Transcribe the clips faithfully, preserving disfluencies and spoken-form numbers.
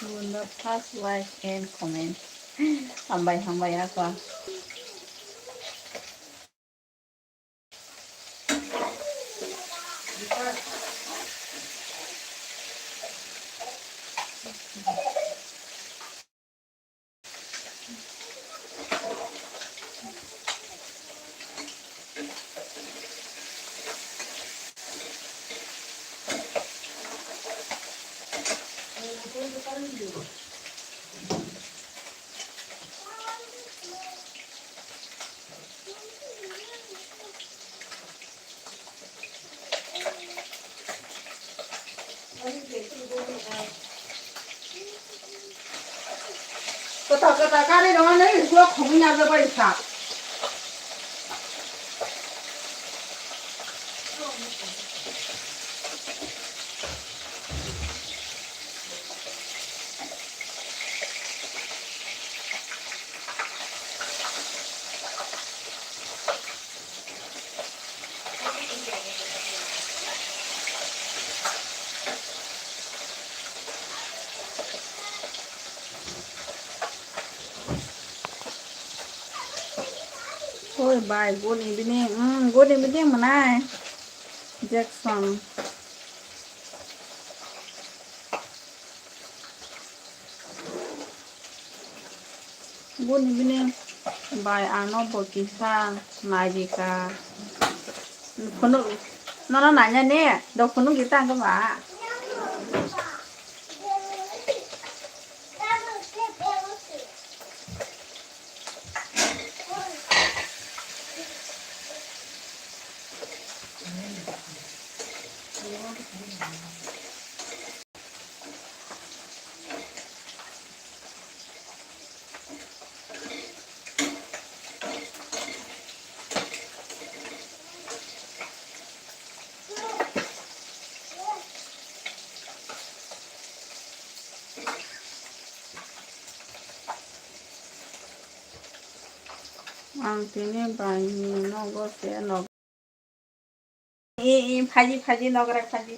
Bunda first like and comment. Hambai, hambai, apa. Kwtal kwtal karwi rwmani gua khogwi narwk bai sa. Oi bai, good evening. Hmm, good evening, mwnai. Jackson. Boni bini bai ano bo kisa naidi ka. Phunuk, nono nanya ne, do phunuk di tang ba. Ang tini bai ni nogo se nog. I, i, phaji, phaji, nograi phaji.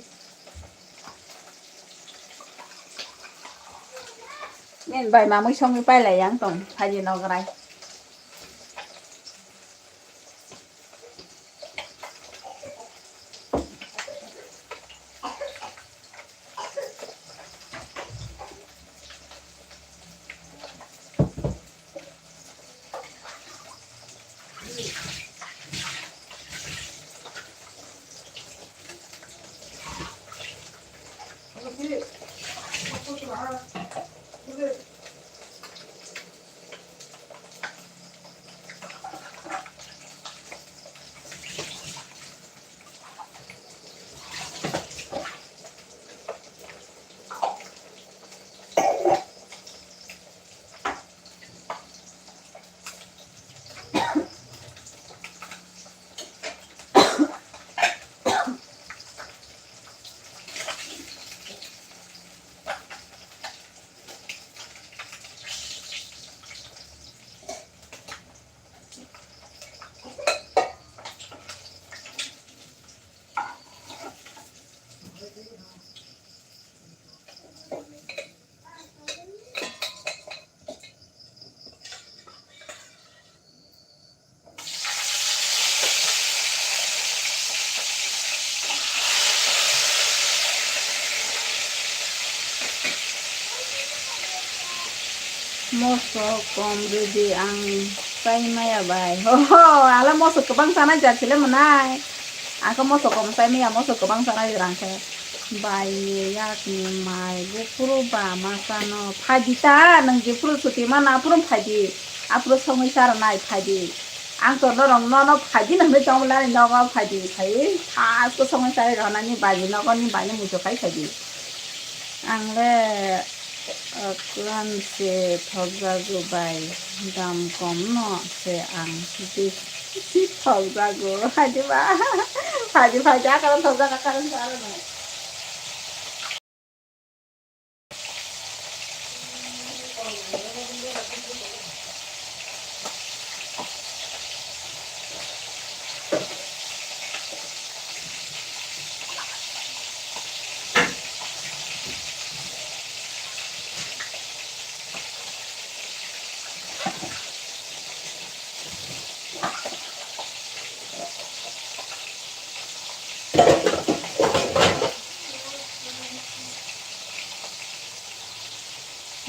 Nen bai mamui songwi pailai yang tong, phaji nograi. Moso kom rwdi ang chai maya bai. Ho, ho, ala moso kwbang chanai jar sile mwnai. Ang khe moso kom chai maya, moso kwbang chanai rang khe. Bai ni yak ni mai buphuru ba ma chano. Phaidi ta, nwng jephuru chuti mano aphuru phaidi. Aphuru songwi cha rwnai phaidi. Ang to norok nono phaidi nangwi tongmani nogo phaidi. Phai thasko songwi cha rwnani bai ni nogo ni bai ni muitu khai phaidi. Ang le Akran se thokjago bai, dam kom no se ang bisi thokjago. Hadi ba, hadi ba, ja karon thokjak, karon karon.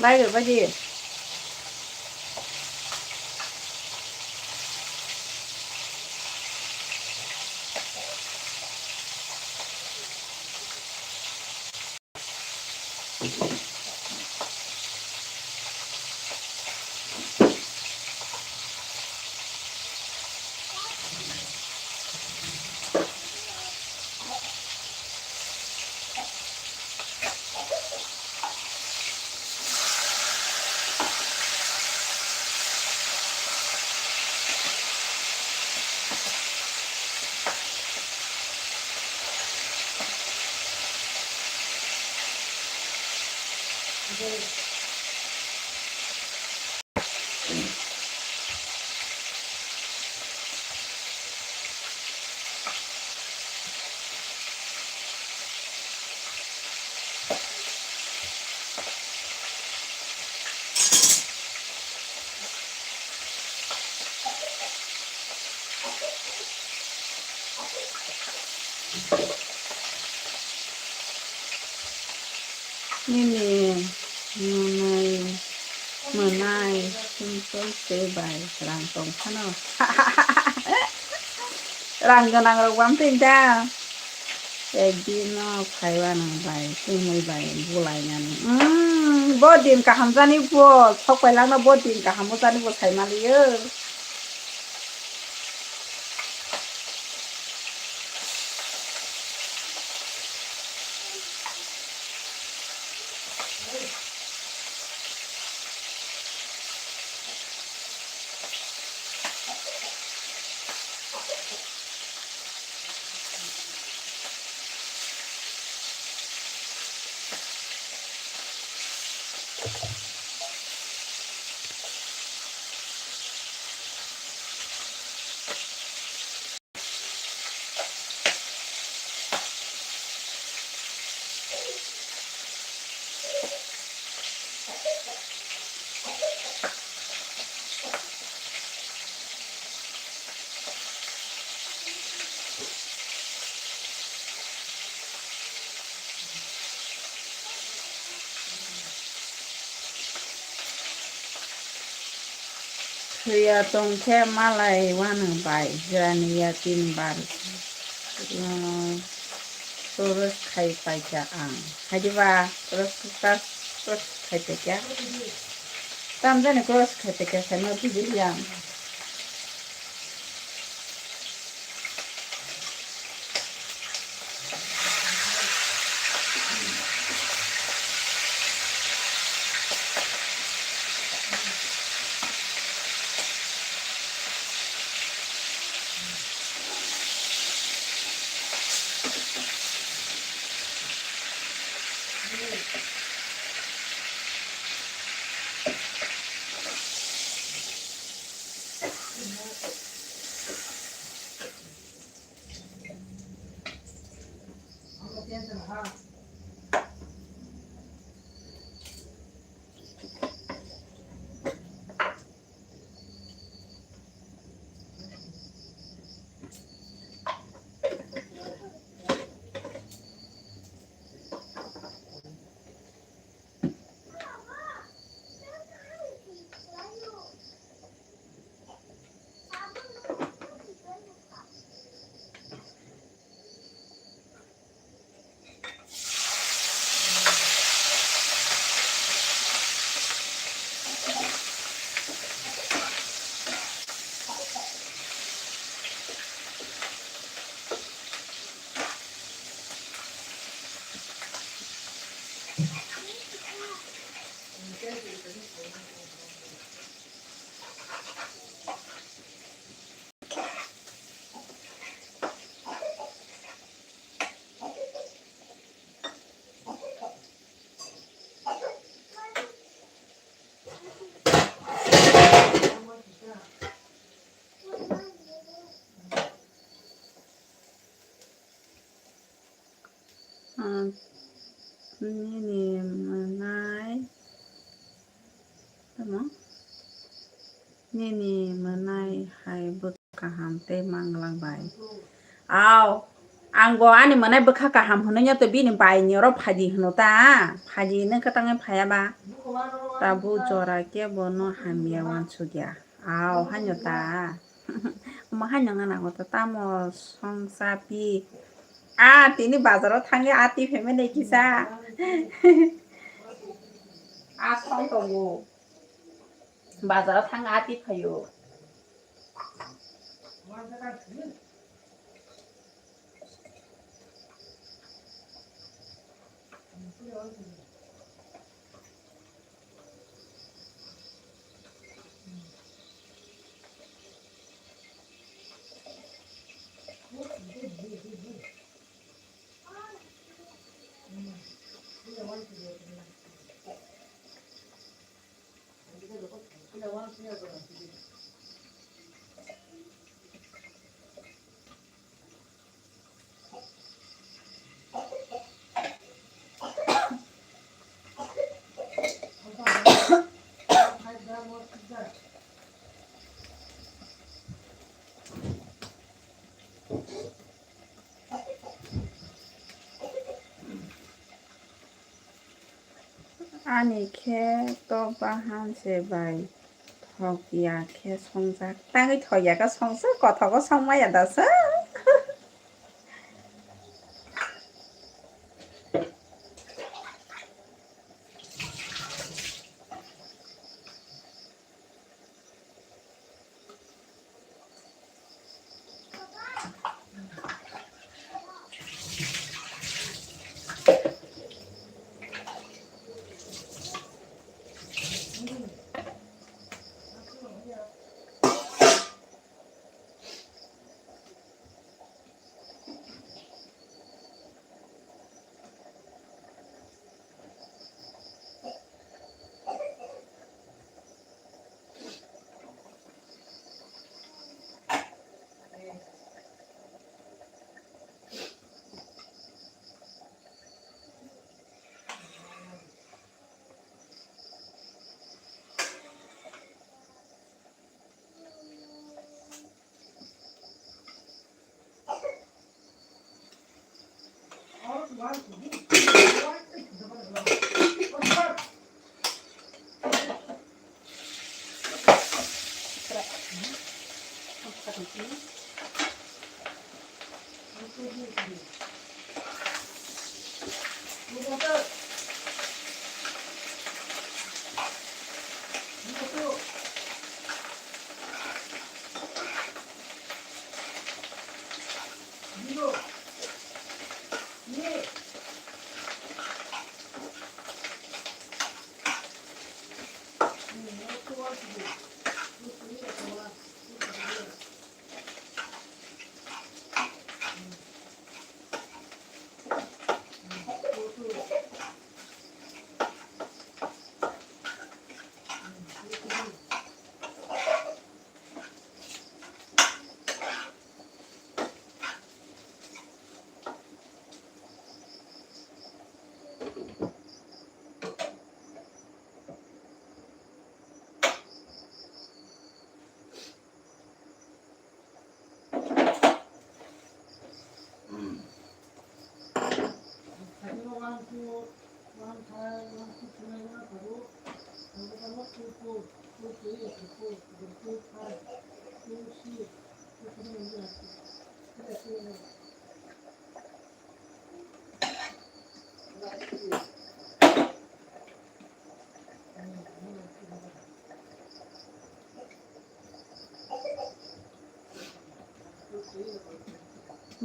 Bai rw bai di. Nini mwnai, mwnai simple se bai rang tong phano. Rang gwnang rok bam twi da. Ekdin no phaiwa nang bai, twi mui bai bulai nani. Mm, bo din kaham jani bo, sok pai lang no bo din kaham bo jani bo sai maliyo. Thwiya tong khe malai wano bai, jwrani yatin bar, um, chorus khai paikha ang. Haidiba chorus, chorus, chorus khai paikha. Tamjani chorus khai paikha, saima bujiliya ang. Ah, nini mwnai tamo? Nini mwnai hai bwkha kaham tei mangla bai. Aw, ang bo ani mwnai bwkha kaham hwnwi no to bini bai ni oro phaidi hwno ta. Phaidi nw kwtangwi phaya ba. Tabuk jora khe bono hamya wansukya. Aw, haino ta. Omo haino ngana go to tamo songsa pi. A, tini bazaro thangwi a ti phaimani kisa. A song tongo. Bazaro thang a ti phaio. Ani khe tok bahan se bai thok ya khe songjak. Tangwi thok ya khe songsa, kothogo songmaya dasa.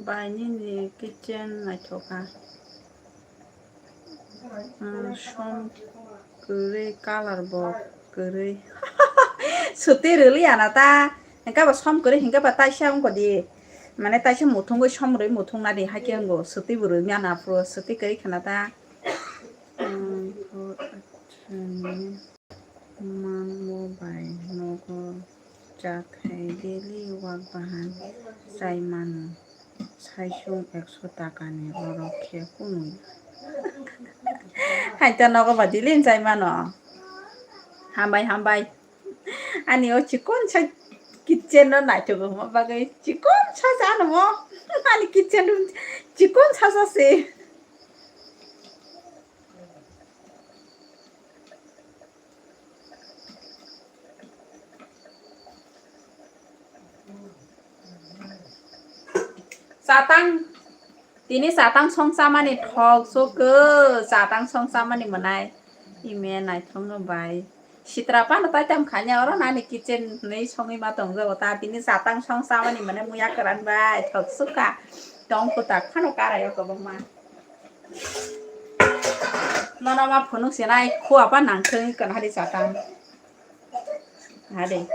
Bai nini kitchen naithok kha. Ah, som kwrwi colour bo Kwrwi. Swtwi rwliya na ta. Hingke ba som kwrwi hingke ba taisa wngkha di. Mane taisa muthungwi som rwi muthung nadi hakhe wngo. Swtwi bo rwmya na phuru swtwi kwrwi khana ta. Hmm, phu-, hmm, mango bai nogo chakhai daily wak bahan chai mano. Saisung ekso takani borok khe kunui. Hai ta nogo ba daily chai mano. Hambai, hambai. Ani o chikon sa kitchen no naithogo hwnma bagwi chikon sa sa ano mo. Ani kitchen room chikon sa sa se. Chatang, tini chatang song chamani thok sokho, chatang song chamani mwnai. Ime naithokno bai. Sitra phano taitam khanya oro nani kitchen hinwi songwi ma tongjago ta. Tini chatang song chamani mwnai muya kwran bai thok sukha. Tong kwtak phano karaio kwbangma. Nono ma phunuk sinai khua pa nangthwng wngkha hari chatang. Hade.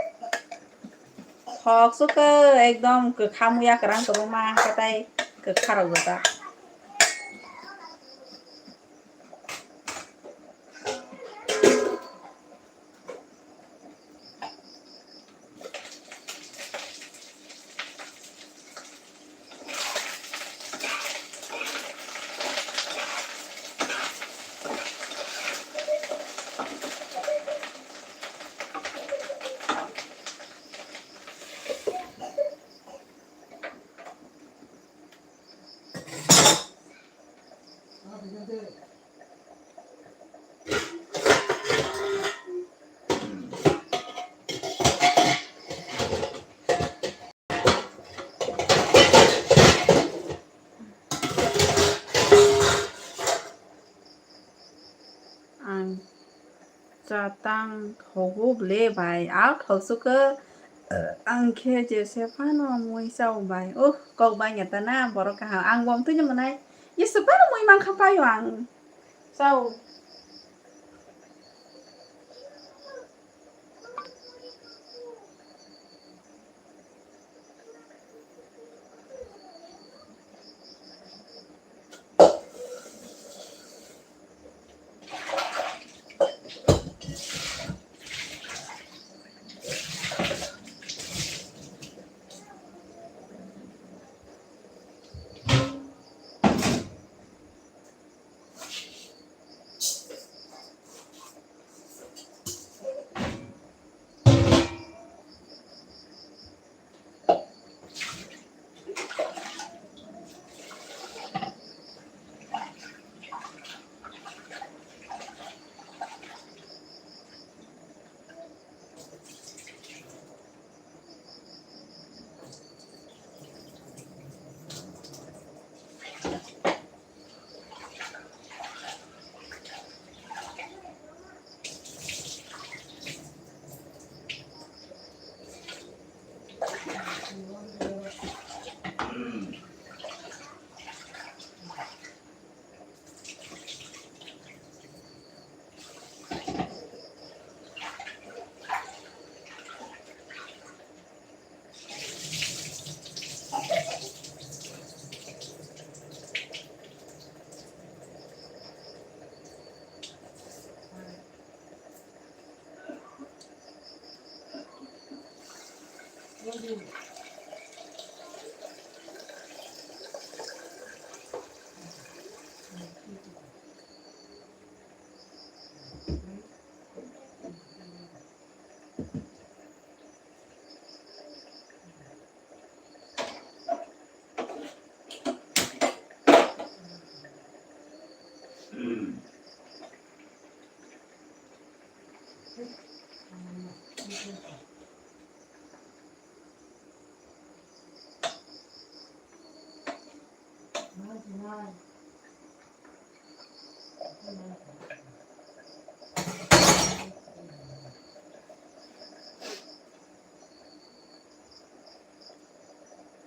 Thok sukha ekdom kwkha muya kwrang kwbangma hwnkhe tai kwkha rok jota. Ang chatang thogo ble bai, a thok sukha, ang khe jese phano mui chao bai. Uh, kok bai ya ta na borok kaham. Ang bom twi no mwnai. Jese phano mui mankha paio ang. Chao.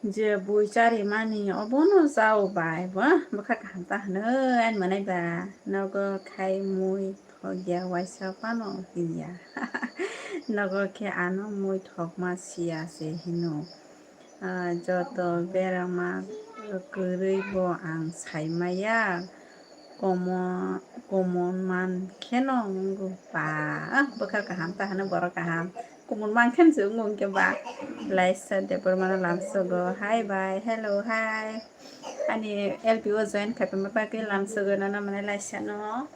Je bui charimani obono chao bai, bo bwkha kaham ta hwnwi ani manai ba, nogo khai mui thokya waisa phano hinya. Nogo khe ano mui thokma siya se hino. Ah, joto berama kwrwi bo ang saimaya, komo-, komon man kheno wngkha. Ah, bwkha kaham ta hwnwi borok kaham. Kumun mangkhen se wngkhe ba. Laisa Debbarmano lamsogo. Hi, bye. Hello, hi. Ani L P O join khaiphaima bagwi lamsogo nono mane Laisa no.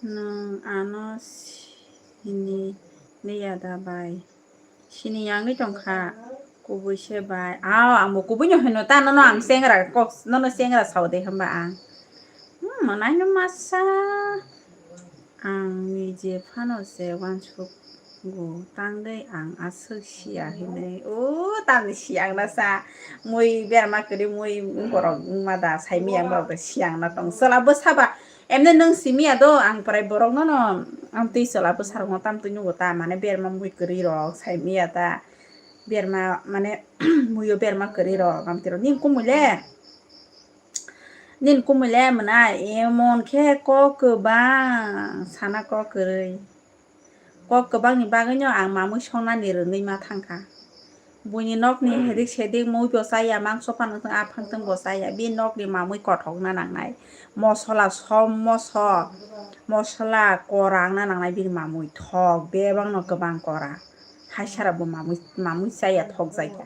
Nwng ano sini liya da bai? Sini yangwi tongkha, kubui se bai. Aw, ang bo kubui no hino ta, nono ang chengra kok, nono chengra sao de hwnba ang. Hmm, mwnai no masa. Ang nije phano se uansuk go tangwi ang aswk siya hinwi. O, tamni siya ang nasa. Mui berma kwrwi mui borok wngma da, saimaya ang borok da siya ang na tong. Chwla bwsa ba, emne nwng simiya do, ang prai borok no no, ang twi chwla bwsa rok no tam twi nugo ta, mane berma mui kwrwi rok saimaya ta. Berma mane muio berma kwrwi rok, ang tiro ning kumui le. Nini kumui le mwnai, emon khe kok kwbang sana kok kwrwi. Kok kwbangni bagwino ang mamui songnani rwngwi ma thangkha. Buini nokni hedik sedik mui bo chaya, mangso phano thwng, aphang thwng bo chaya. Bini nokni mamui kothokna nangnai. Mosola som moso, mosola kora wngna nangnai bini mamui. Thok bebakno kwbang kora. Haisara bo mamui, mamui chaya, thok jakya.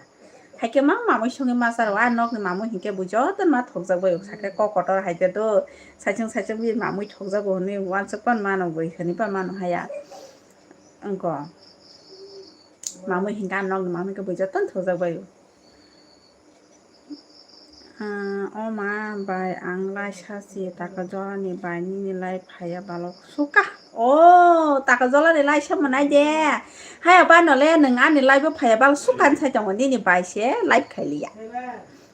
Haikhe mang mamui songwi ma charo, a nokni mamui hinkhe bo jotono ma thokjak bai, sakhe kok kotor haikhe do, saichung saichung bini mamui thokjago hwnwi uansuk pan mano bui hwnwi pan mano haya. Wngkho. Mamui hinkhe a nokni mamui khe bo jotono thokjak bai. Ah, o ma bai, ang laisa si taka jolani bai nini lai phaiya balok suka. O, taka jolani laisa mwnai de. Haya ba nole nwng ani lai bo phaiya balok suka ni sai tongo, nini bai se live khai liya.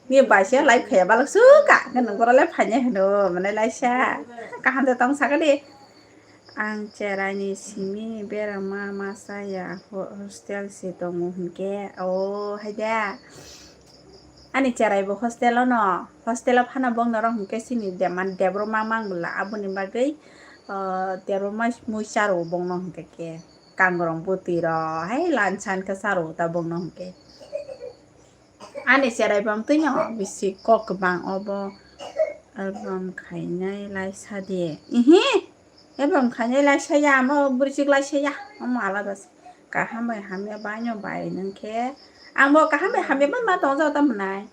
Nini bai se live khaiya balok suka. Nwng boro le phainai hwno mwnai laisa. Kaham de tong saka de. Ang cherai ni simi berama ma chaya ho-, hostel se tongo hinkhe. O, haida. Ani cherai bo hostel o no. Hostel o phano bong norok hinkhe sini de-, man debro ma mang bwla. Aboni bagwi, o, debro ma mui charo bong no hinkhe khe. Kangrong bwtwi ro. Hai lansan khe charo ta bong no hinkhe. Ani cherai bam twino bisi kok kwbang obo. Album khainai laisa de. Ihi. Album khainai laisa ya, amo bwrwichwk laisa ya. Omo alada se. Kaham bai hamya baino bai nang khe. Ang bo kaham bai hamya ban ma tong jao ta mwnai.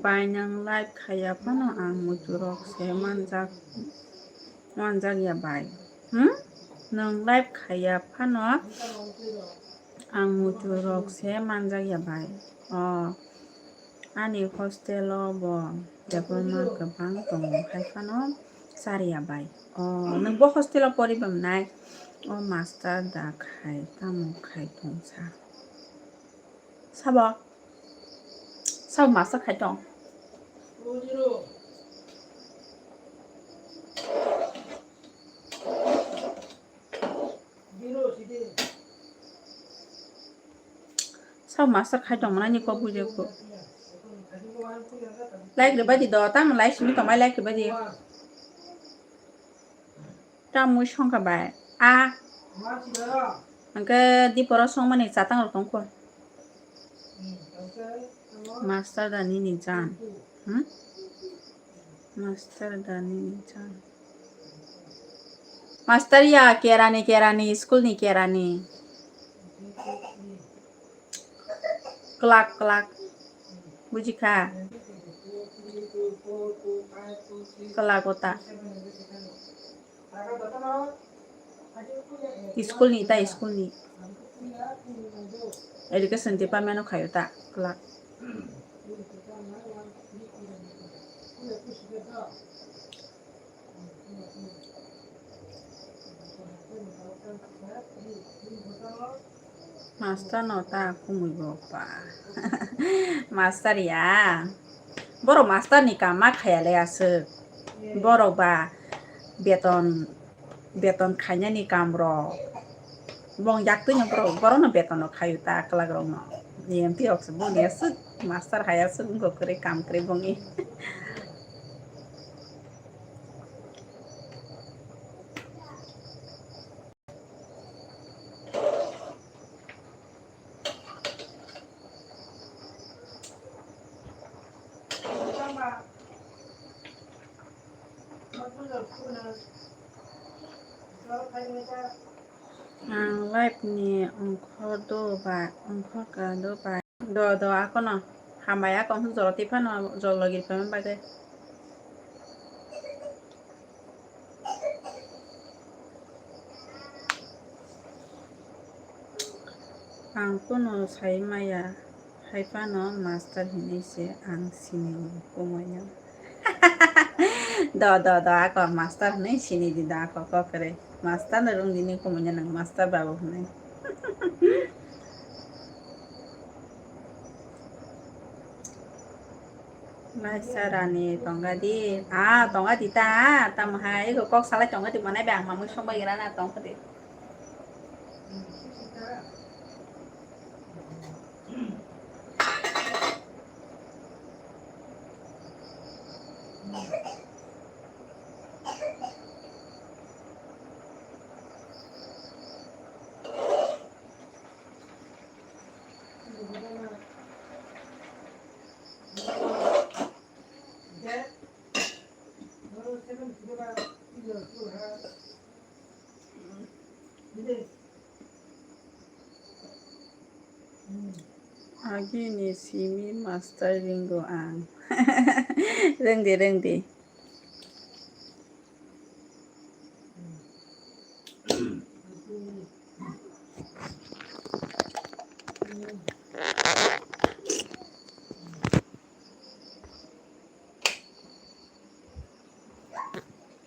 Bai, nwng live khaiya phano ang muitu rok se manjak, manjak ya bai. Hmm? Nwng live khaiya phano ang muitu rok se manjak ya bai. O, ani hostel o bo deboma kwbang tongo hai phano chariya bai. O, nwng bo hostel o pori bam nai? O master da khai, tamo khai tong sa. Sabo? Sabo master khai tong? Sabo master khai tong mani kok buji ko. Like rwbai di do, tamo like simi tongbai like rwbai di. Tamwi songkha bai. A. Hwnkhe diporo songmani chatang rok tongkho. Master da nini jan. Hmm? Master da nini jan. Master ya kerani kerani, school ni kerani. Klak, klak. Buji kha? Klak ota. School ni ta, school ni. Education department o khaio ta, klak. Master no ta kumui bo pa. Master ya. Borok master ni kam ma khaya le aswk. Borok ba beton, beton khainani kam rok. Bong yak twi no borok, borok no beton no khayu ta kwlak rok no. Ni M T ok se boni aswk master hai aswk wngkha kwrwi kam kwrwi bongni. Ang live ni ongkho do ba, ongkho ka do ba. Do, do, akono. Hambai, ako hwn jora twi phano jol logi phaiman bagwi. Ang kuno sai maya, hai phano master hinwi se ang sini kumoino. Do, do, do, ako master hinwi sini di do, ako kok kwrwi. Master no rung di ni kumoino nwng master babu hinwi. Laisa rani tongga di. Ah, tongga di ta. Tamo hai, ego kok salai tongga di, manai bang mamui songba gira na tongga di. Agini simi master ringgo ang. Rengdi, rengdi.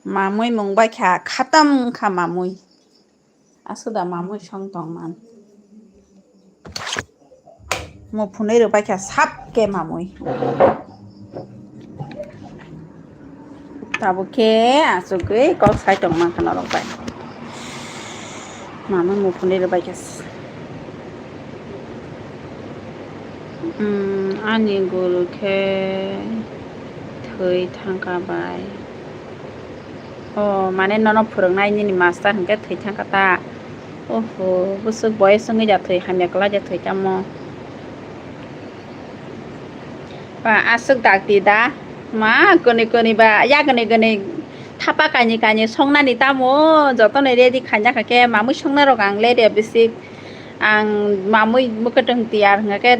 Mamui mung bai kha, khatam kha mamui. Asuda mamui song tong man. Mo phunui rwbai kha sap ke mamui. Abo khe achugwi kok sai tong mankha norok bai. Mama muphunwi rwbaikha. Hmm, ani guru khe thwi thangkha bai. O, mane nono phwrwngnai nini master hwnkhe thwi thangkha ta? Oho, bwswk boyes wngwi ja thwi, hamya kwlai ja thwi tamo. Ba, aswk dakti da. Ma, kwnwi kwnwi ba, ya kwnwi kwnwi thapa kainwi kainwi songnani tamo, jotono ready khaina kha khe, mamwi songna rok ang le re bisik. Ang mamwi mwkhwtwng tiyar hwnkha khe,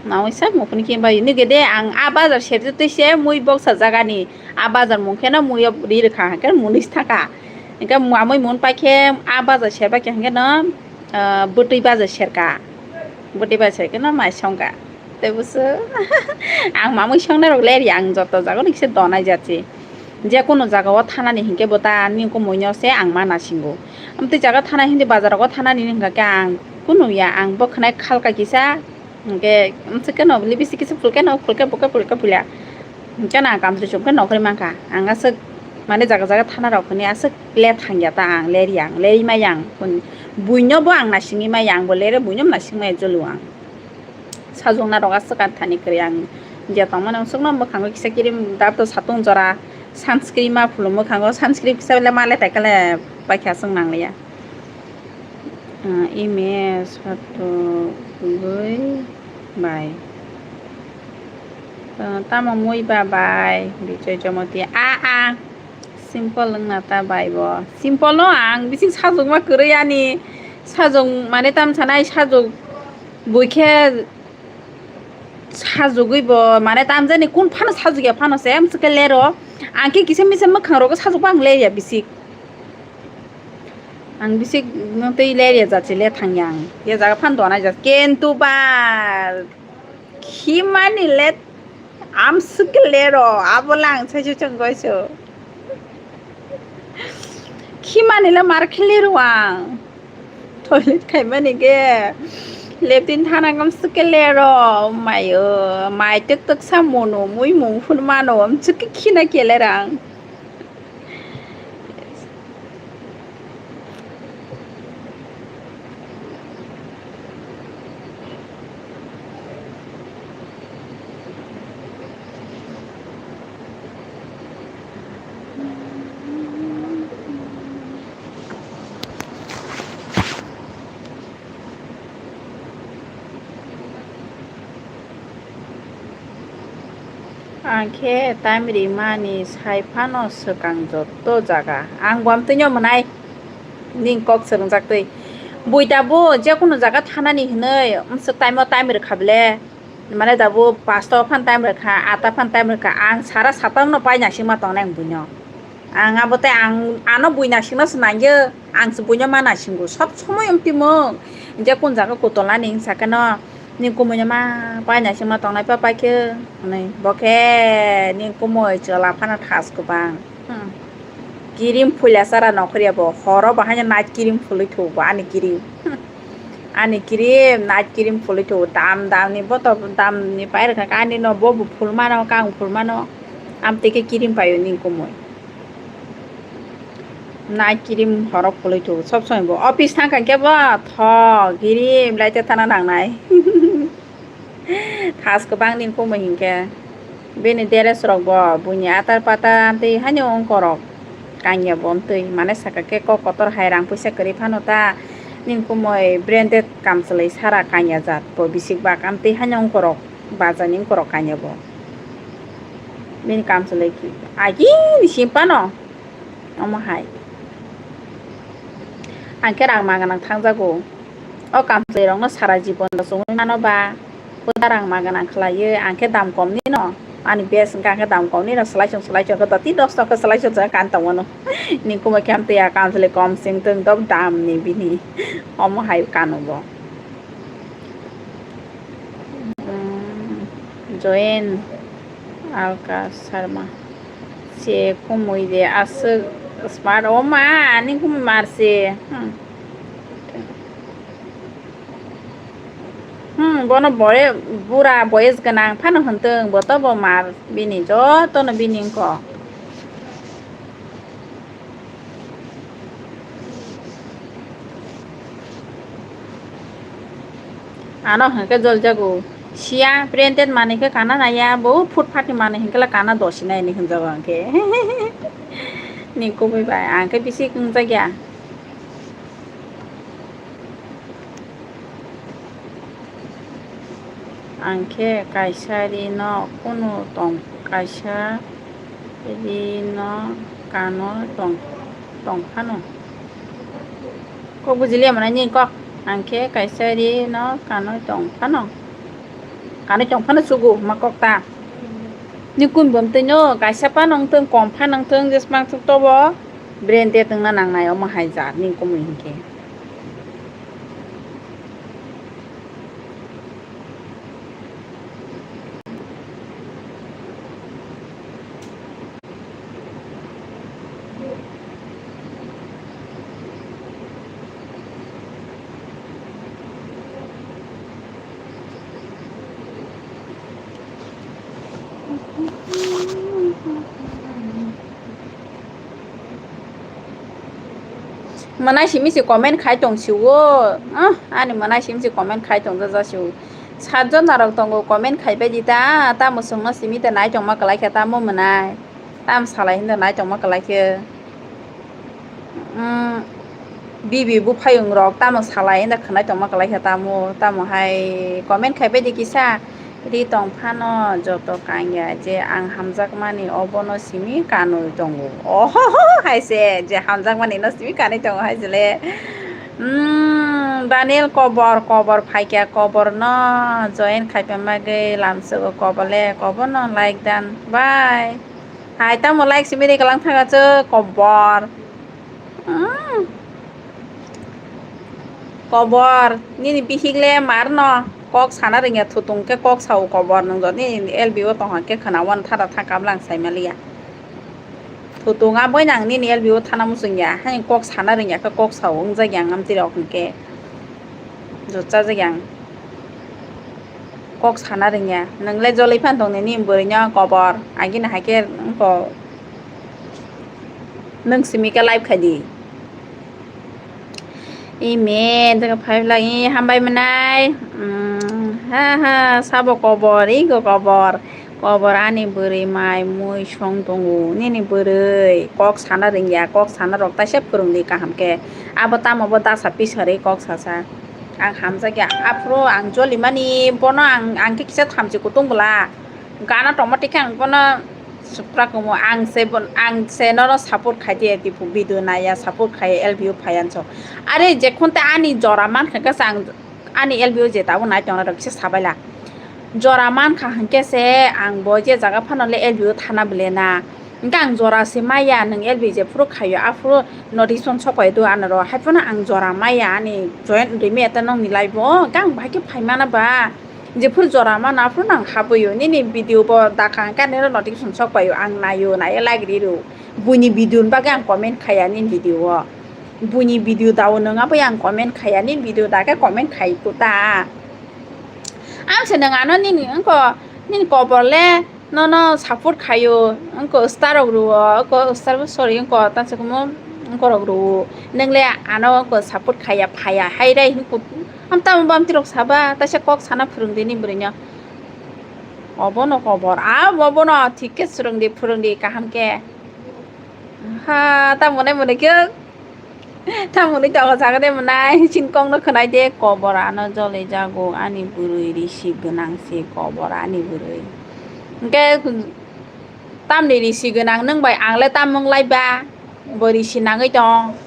mamwi sak muphuni khe bai nige de ang a bazar serjak twi se mui boksa jagani a bazar mung kheno muiyo ri rwkha hwnkhe munwi thaka. Hwnkhe mamwi mun pai khe a bazar serbai khe hwnkhe no, ah, bwtwi bazar serka. Bwtwi bazar serkhe no mai songka. Tei busu ang mamwi songnai rok ler ya, ang joto jaga no kisa donai jat se. Je kono jaga o thanani hinkhe bo ta ani kumuino se ang ma nasingo. Amtwi jaga thana hindi bazar rogo thanani hinkha khe ang kunu ya, ang bo khwnai khalka kisa. Hinkhe amswk khe no lipstick kisa phulkhe no phulkhe bokhe phulkhe phulya. Hinkhe no ang kamchwlwi chumkhe nokhorwi mankha. Ang aswk mane jaga jaga thana rok hwnwi aswk le thangya ta ang ler ya, ang lerwi ma yang. Buino bo ang nasingwi ma yang, bo lere buino nasingmaya jolu ang. Sajwkna rok aswk ang thani kwrwi ang je tongmani, aswkno mwkhango kisa cream dap to satung jora sunscreen ma phulu mwkhango, sunscreen kisa bele ma le tai kale paikha aswk nangliya. Ah, ime sato gwi bai. Ah, tamo mui ba bai, Bijoy Jomoti. A, a. Simple wngna ta bai bo. Simple no ang bising sajwkma kwrwi ani sajwk mane tam sanai sajwk bui khe sajwgwi bo mane tam jani kun phano sajwk ya phano se amswk khe lero. Ang khe kisa misa mwkhang rogo sajwk bo ang ler ya bisik. Ang bisik no tei ler ya jat se le thang ya ang. Ya jaga phan donai jat. Kentu ba khimani le amswk lero, abo le ang saisu chwng goisu. Khimani le mar khe lero ang. Toilet khaimani khe leptin thana amswk lero, mayo, mai twk twk sa mono, mui mung phun mano, amswk khina khe lero ang. Ang khe time rimani sai phano swkang joto jaga. Ang bo amtwino mwnai ning kok swrwngjak twi. Buita bo je kono jaga thanani hwnwi amswk time o time rwkha bele. Mane da bo pasta o phan time rwkha, ata phan time rwkha. Ang sara satang no pai naisingma tongnai ang buino. Ang abo tei ang ano bui naisingno se nangyo, ang se buino ma naisingo. Sob somoi wng timo. Je kun jaga kutolani wng sakeno, ni kumuino ma pai naisingma tongnai pa paikhe, hwnwi. Bo khe ni kumui chwla phano thas kwbang. Hmm. Kirim phuila sara nokhorya bo. Horo bo haino night kirim phulwi thugo ani kirim. Hmm. Ani kirim, night kirim phulwi thugo. Dam dam ni boto, dam ni pai rwkha ani no bo bo phul mano, kang phul mano. Amtwi khe kirim paio ni kumui. Night kirim horo phulwi thugo. Sob somoi bo office thang kha khe bo tho kirim lai te thana nangnai. Thas kwbang ni kumui hinkhe. Bini dress rok bo buini atar patar amtwi haino ongkorok kanya bo amtwi mane saka khe kok kotor hai rang puisa kwrwi phano ta nini kumui branded kamchwlwi sara kanya jat bo bisik bak amtwi haino ongkorok bacha ni ongkorok kanya bo bini kamchwlwi agini sim phano. Omo hai. Ang khe rang ma gwnang thangjago. O kamchwlwi rokno sara jibon rok chumui mano ba, kwtal rang ma gwnang khlaiwi ang khe dam kom ni no. Ani best hwnkhe ang khe dam kom ni no, swlai chwng swlai chwng khe doti dos taka swlai chwng chwng kan tong mano. Ni kumui khe amtwi ya kamchwlwi kom sing twng dok dam ni bini. Omo hai kano bo. Hmm, Join Alka Sharma. Se kumui de aswk smart o ma, ani kumui mar se. Hmm. Hmm, bono bore bura boyes gwnang phano hwntwng, bo to bo mar bini jotono bini wngkho. Ano hwnkhe joljago. Siya branded manwi khe kana naya, bo footpath ni manwi hwnkhe la kana dosinai hinwi hwnjago hwnkhe. Ni kubui bai, ang khe bisi wngjakya. Ang khe kaisa ri no kunu tong, kaisa ri no kano tong, tong phano. Kok bujiliya mwnai ni kok. Ang khe kaisa ri no kanwi tong phano. Kanwi tong phano sugu ma kok ta. Ni kun bom twi no kaisa phano wng thung, kom phano wng thung, jesmang thung tobo branded wngna nangnai omo hai jat ni kumui hinkhe. Mwnai simi se comment khai tong si o. Ah, ani mwnai simi se comment khai tong jaja si o. Satjon narok tongo comment khai bai di ta, tamo chwngno simi te nai tongma kwlai khe tamo mwnai. Tam salai hinda nai tongma kwlai khe. Mm, bibi buphayung rok tamo salai hinda khwnai tongma kwlai khe tamo, tamo hai comment khai bai di kisa. Ri tong phano joto kangya je ang hamjakmani obono simi kanwi tongo. Ohoho hai se je hamjakmani no simi kanwi tongo hai se le. Mm, Daniel kobor, kobor phaikya, kobor no join khai pemagwi lamsogo kobor le, kobor no like dan. Bye. Hai tamo like simi ri kalang thaga che kobor. Mm. Kobor, nini bihik le mar no kok sana rwngya, thutung khe kok sao kobor, nwng jodi nini L B o tongkha khe khwna wan thara thang kablang sai maliya. Thutung a boi nang nini L B o thana muchungya, hai kok sana rwngya khe kok sao wngjakya ang amtwi rok hinkhe. Jotcha jakya ang. Kok sana rwngya. Nwng le joloi phan tong nini bwrwi no kobor. Agini hai khe wngkho. Nwng simi khe live khai di. Ime, daga five lakh, i, hambai mwnai. Mm, ha, ha, sabo kobor, i go kobor. Kobor ani bwrwi mai mui song tongo. Nini bwrwi kok sana rwngya, kok sana rok taisa phwrwng di kaham khe. Abo tamo bo dasa pisari kok sasa. Ang hamjakya, aphuru ang jolimani bono ang, ang khe kisa thamchi kutung bwla. Gana tongma tikhe ang bono supra kumu, ang se bon, ang se nono support khai di, tipo video naya, support khai L B O phai anso. Are jekhon te ani jora man kha khe ang ani L B O je tabuk nai tongna rok kisa sabaila. Jora man kha hwnkhe se ang bo je jaga phano le L B O thana bwle na. Hwnkhe ang jora se maya, nwng L B O je phuru khaio, aphuru notification sok pai do ano ro. Haiphano ang jora maya ani join rimi eta nongni live o, hwnkhe ang bahai khe phai mana ba. Jephuru jora mano aphuru nang habwi o, nini video bo dakha hwnkhe ani oro notification sok pai o, ang nai o, nai o like ri rw. Buini video ni bagwi ang comment khaiya nini video o. Buini video da o nwng aboni ang comment khaiya, nini video da khe comment khai kho ta. Ang se nwng ano nini wngkho, nini kobor le nono support khaio, wngkho star rok rw o, wngkho star bo sorry, wngkho ta se kumo wngkho rok rw o. Nwng le ano wngkho support khaiya, phaiya, hai rai hwn kut-, Am tamo bamti rok saba, taisa kok sana phwrwng di ni bwrwi no. Obono kobor, a obono thik khe swrwng di, phwrwng di kaham khe. Ha, tamo nai mwnwi khe. Tamo nai tongo jaga de mwnai, chin kok no khwnai de, kobor ano joloi jago, ani bwrwi risi gwnang se kobor ani bwrwi. Hwnkhe tamni risi gwnang nwng bai ang le tam wng lai ba, bo risi nangwi tong.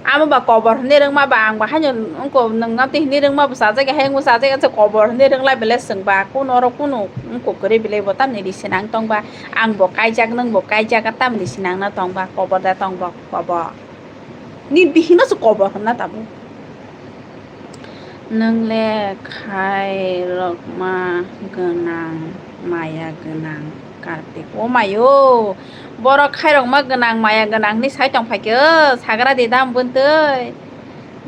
Amo ba kobor hwnwi rwngma ba ang ba haino wngkho nwng amtwi hwnwi rwngma bo chajak ya, hai wngbo chajak ya, kobor hwnwi rwng lai belai chwng ba, kuno oro kunu wngkho kwrwi belai bo tamni risi nang tong ba, ang bo kaijak nwng bo kaijak, tamni risi nang na tong ba, kobor da tong bo kobor. Ni bihik no se kobor hwnna tabuk. Nwng le khairokma gwnang, maya gwnang Kartik. O mayo, borok khairokma gwnang, maya gwnang hinwi sai tong phai khe, o sagra de dam buntwi.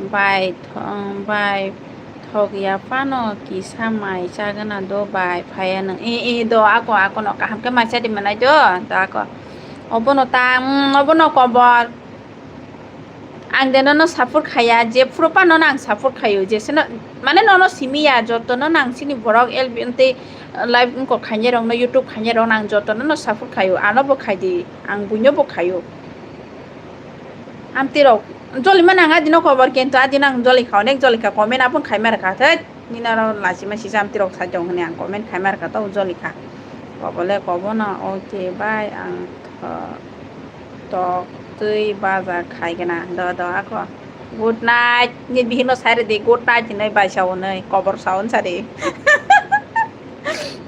Bai tho-, bai thok ya phano kisa mai chagwna do bai phaiya nwng. I, i do ako, ako no kaham khe mai cha di mwnai do, do ako. Obono ta, mm, obono kobor. Ang de nono support khaya, je phuru pa nono ang support khayo, je seno mane nono simi ya, joto no nang sini borok L B N tei live wngkok khainai rok no, YouTube khainai rok no ang joto nono support khayo, ano bo khai di, ang buino bo khayo. Amtwi rok joli ma nang adi no kobor, kintu adi no ang joli kha, onek joli kha, comment apung khai ma rwkha, thai nini oro lachi ma sisa amtwi rok sai tong hwnwi ang comment khai ma rwkha, to joli kha. Kobole kobo no, okay bye, ang tho-, tok twi baja khai gana, do do ako. Good night, ni bihik no sai rwdi, good night hinwi bai sao hwnwi, kobor sao hwn sadi.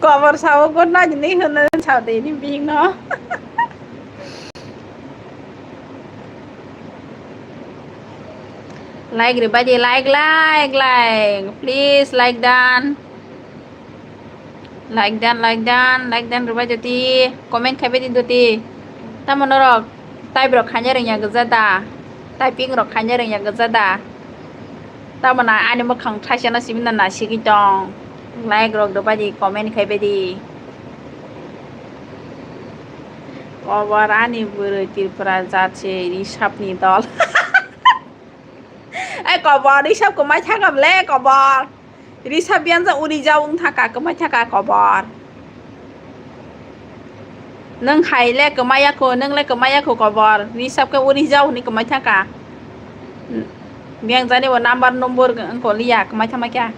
Kobor sao, good night hinwi hwnwi sao de ni bihik no. Like rwbaidi, like, like, like. Please, like dan. Like dan, like dan, like dan rwbaidi doti. Comment khaibaidi doti. Tamo norok type rok khaina rwngya gwja da? Typing rok khaina rwngya gwja da? Tamo na ani mwkhang thaisa no simi na nasigwi tong. Like rok rwbaidi, comment khaibaidi. Kobor ani bwrwi Tripura jat se risap ni dol. Ai kobor, risap kwmai thangkam le kobor. Risap biyan ja uri ja wng thaka, kwmai thaka kobor. Nwng hai le kwmai ya kho, nwng le kwmai ya kho kobor. Risap khe uri ja hwnwi kwmai thaka. Biyang jani bo number, number wngkoliya, kwmai thama kya?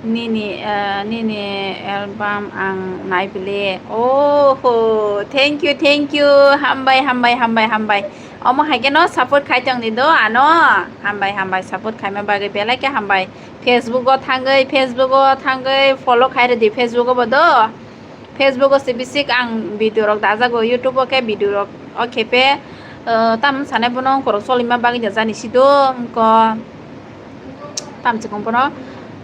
Nini, eh, nini album ang nai bile. Oho, thank you, thank you. Hambai, hambai, hambai, hambai. Omo hai khe no support khai tong di do ano. Hambai, hambai, support khaima bagwi belai khe hambai. Facebook o thangwi, Facebook o thangwi follow khai rwdi Facebook o bo do. Facebook o se bisik ang video rok dajago, YouTube o khe video rok o khe pe, eh, tam sanai bono wngkorok cholima bagwi jani sido wngko tam chikung bono,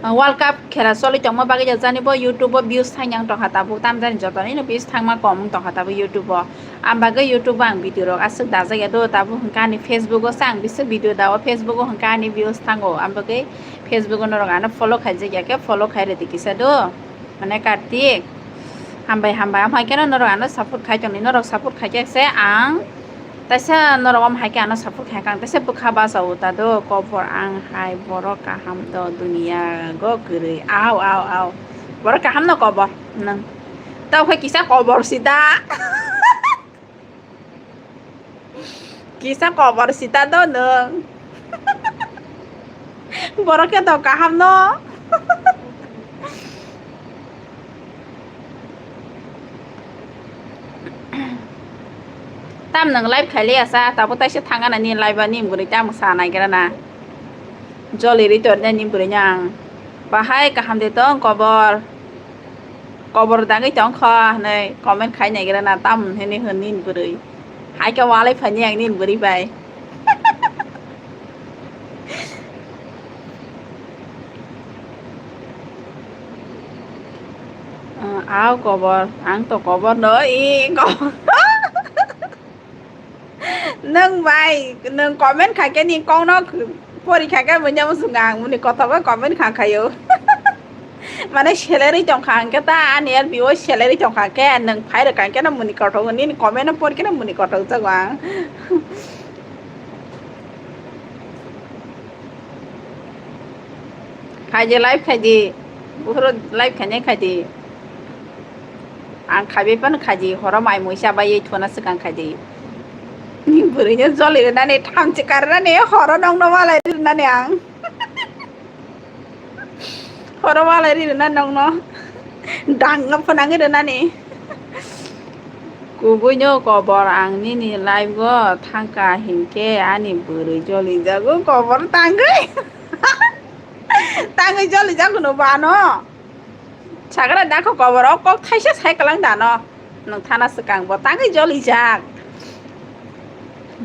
eh, World Cup khela choli tongma bagwi jani bo YouTube o views thang yang tongkha tabuk tam jani joto ni views thangma kom wng tongkha tabuk YouTube o. Am bagwi YouTube o ang video rok aswk dajak ya do tabuk hwnkha ani Facebook o se ang bisik video dao, Facebook o hwnkha ani views thango am bagwi Facebook o norok ano follow khaijak ya khe follow khai rwdi kisa do. Mane Kartik, hambai, hambai. Omo hai kheno norok ano support khai tongdi, norok support khai khe se ang taisa norok omo hai khe ano support khai kha, ang taisa bwkha basa o ta do, kobor ang hai borok kaham do duniya go kwrwi. Au, au, au. Borok kaham no kobor nwng. Tao khe kisa kobor si da. Kisa kobor sita do nwng. Borok khe to kaham no. Tam nwng live khai liya sa, tabuk taisa thang gana ni live ani bwrwi tam sa nai gra na. Joli ri tor nani bwrwi no ang. Bahai kaham de tong kobor. Kobor dagwi tong kho hinwi comment khai naigra na tam hinwi hwn nini bwrwi. Hai khe walai phani ang nini bwrwi bai. Ah, au kobor, ang to kobor no, i kobor. Nwng bai, nwng comment khai khe ni kok no pori khai khe bunya musung ang muni kothok o comment kha khayo. Mane salary tong kha hwnkhe ta ani L B o salary tong kha khe nwng phai rwkha hwnkhe no muni kothok nini comment no pori khe no muni kothok jago ang. Khai di live khai di, buphuru live khainai khai di. Ang khaibai phano khaidi, horo mai muisa bai thuna swkang khaidi. Ni bwrwino joli rwnani thamchi karnani horo nokno walai rwnani ang. Horo walai rwnani nokno. Dangno phwnangwi rwnani. Kubuino kobor ang nini live o thangkha hinkhe ani bwrwi joli jago kobor tangwi. Tangwi joli jago no bano. Sagra dakho kobor o kok thaisa sai kwlang dano. Nwng thana swkang bo tangwi jolijak.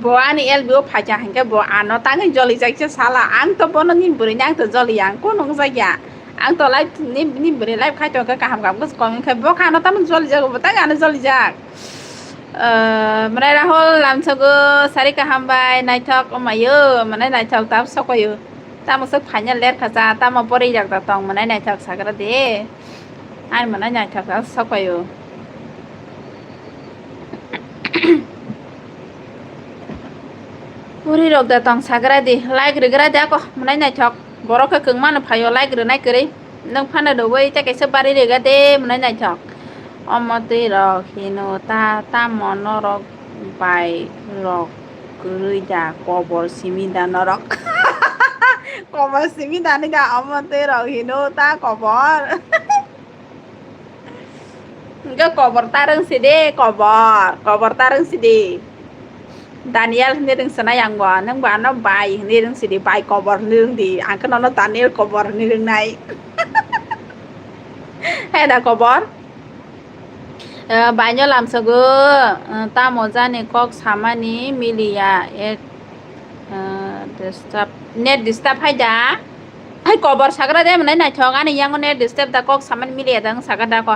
Bo ani L B o phaikha hinkhe bo ano tangwi jolijak se sala. Ang to bono ni bwrwi ni ang to joliya ang kunu wngjakya. Ang to live ni, ni bwrwi live khai tongkha kaham kaham khe comment khai bo kha ano tamo jolijak bo tangwi ano jolijak. Eh, mwnai Rahul lamsogo sari kaham bai naithok omayo mwnai naithok tab sokoyo. Tamo swk phaina ler kha cha, tamo pori jak da tong mwnai naithok sagra de. Ani mwnai naithok jak sokoyo. Puri rok da tong sagra di, like rigra di ako, mwnai naithok. Borok khe kwngmano phaio like rwnai kwrwi. Nwng phano rwui tei kaisa bari riga de, mwnai naithok. Omo twi rok hino ta, tamo norok bai rok kwrwi da, kobor simi da norok. Kobor simi da ni da, omo twi rok hino ta kobor. Hingke kobor ta rwng si de, kobor, kobor ta rwng si de. Daniel hwnwi rwng sinai ang bo, nwng bo ano bai hwnwi rwng si di, bai kobor hwnwi rwng di. Ang khe nono Daniel kobor hwnwi rwngnai. He da kobor? Eh, baino lamsogo, eh, tamo jani kok samani miliya, ek, eh, disturb, net disturb hai da. Hai kobor sagra de, mwnai naithok, ani yango net disturb da, kok samani miliya da, wng sagra da ko.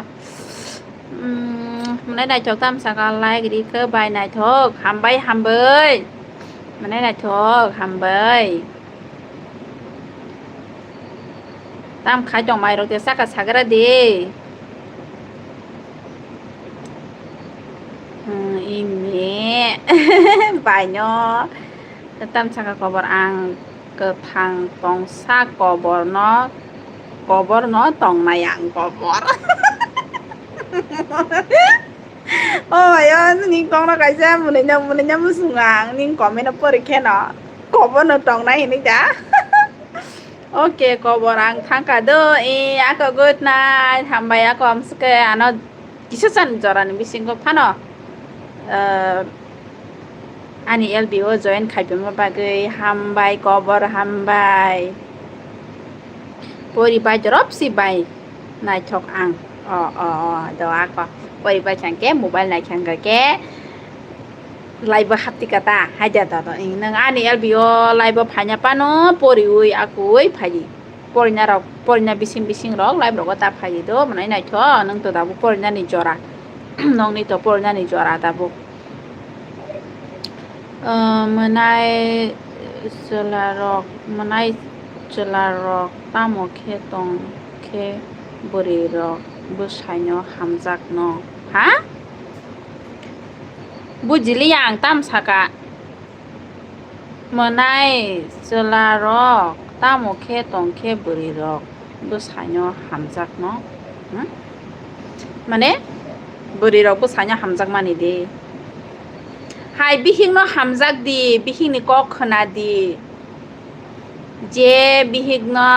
Mm, mwnai naithok tam saka, like ri khe bai naithok, hambai, hambai. Mwnai naithok, hambai. Tam khai tong mai rok de saka sagra de. Hmm, imi. Baino. Tam saka kobor ang kwthang tongsa koborno, koborno tongnai ang kobor. Oh, ayo, nini kokno kaisa mwnwino, mwnwino musung ang, nini comment-o pori kheno. Koborno tongnai hinwi da. Okay, kobor ang thangka do, e, ako good night, hambai ako amsike ano kisa chan jorani bisingo phano, eh, ani L B O join khaipima bagwi hambai, kobor hambai. Pori bai jorop si bai naithok ang. O, o, o, do ako. Pori bai chang ke mobile nai chang ke live hapti kata haja ta do. Nang ani L B O live phaina pano pori ui akui phaji. Porina rok, porina bising bising rok live rogo ta phaji do. Mwnai naithok, nang to dabu porina ni jora. Nongni to porina ni jora dabu. Ah, mwnai chwlarok, mwnai chwlarok tamo khe tong khe bwrwirok bwsaino hamjakno, ha? Bujiliya ang tam saka. Mwnai chwlarok tamo khe tong khe bwrwirok bwsaino hamjakno, hmm? Mane bwrwirok bwsaino hamjakmani di. Hai bihikno hamjak di, bihikni kok khna di. Je bihikno,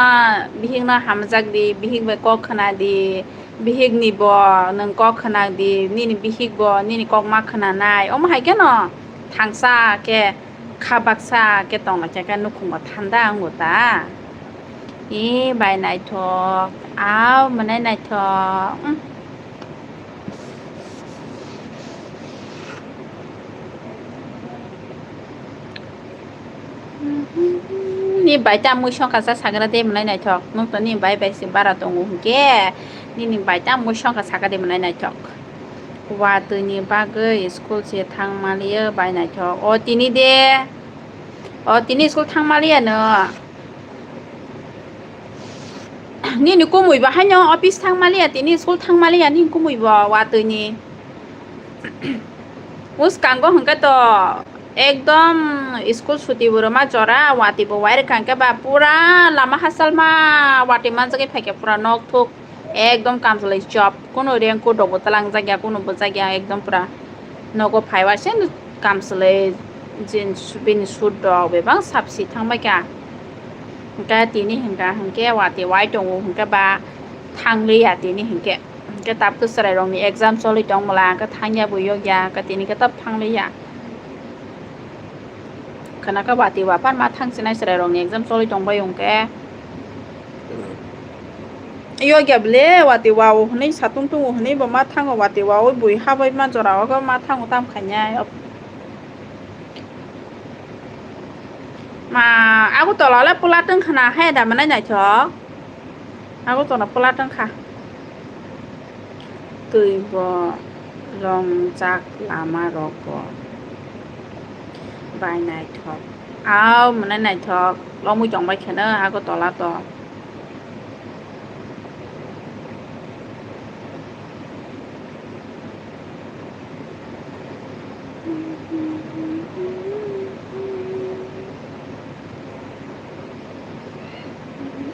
bihikno hamjak di, bihik bai kok khna di, bihikni bo nwng kok khna di, nini bihik bo nini kok ma khnanai. Omo hai kheno thangsa khe kha baksa khe tongla khe, khe nukhungo thanda wngo ta. E bai naithok, au mwnai naithok. Mm. Ni bai ta mui songkha sa sagra de mwnai naithok. Nung to ni bai bai se bara tongo hwnkhe. Nini bai ta mui songkha sagra de mwnai naithok. Watwi ni bagwi school se thang maliya bai naithok. O tini de. O tini school thang maliya no. Nini kumui bo haino office thang maliya, tini school thang maliya, nini kumui bo watwi ni. Uskango hwnkhe to ekdom school suti bo rwma jora, watwi bo wai rwkha hwnkhe ba pura lama hachal ma watwi manjagwi phaikha pura nok thuk. Ekdom kamchwlwi chop, kunu raincoat rokbo twlangjak ya, kunu bwchak ya, ekdom pura nogo phaiwa se kamchwlwi jeans bini suit rok bebak sapsi thangbaikha. Hwnkhe tini hwnkha hwnkhe watwi wai tongo hwnkhe ba thangliya tini hwnkhe, hwnkhe tabukhe chwrairokni exam choli tongmwla hwnkhe thangya bo yokya hwnkhe tini khe tab thangliya. Khwnakhe watwi wa phan ma thang sinai chwrairokni exam choli tongbai hwnkhe. Yokya bwle watwi wa o hwnwi satung tungo hwnwi bo ma thango, watwi wa o bui habai ma jora o ma thango tam khainai. Ma Agartala le pula tong khna hai da mwnai naithok. Agartala pula tong kha. Twi bo rongjak lama rok bo bai naithok. Au mwnai naithok lomwi tongbai kheno Agartala to.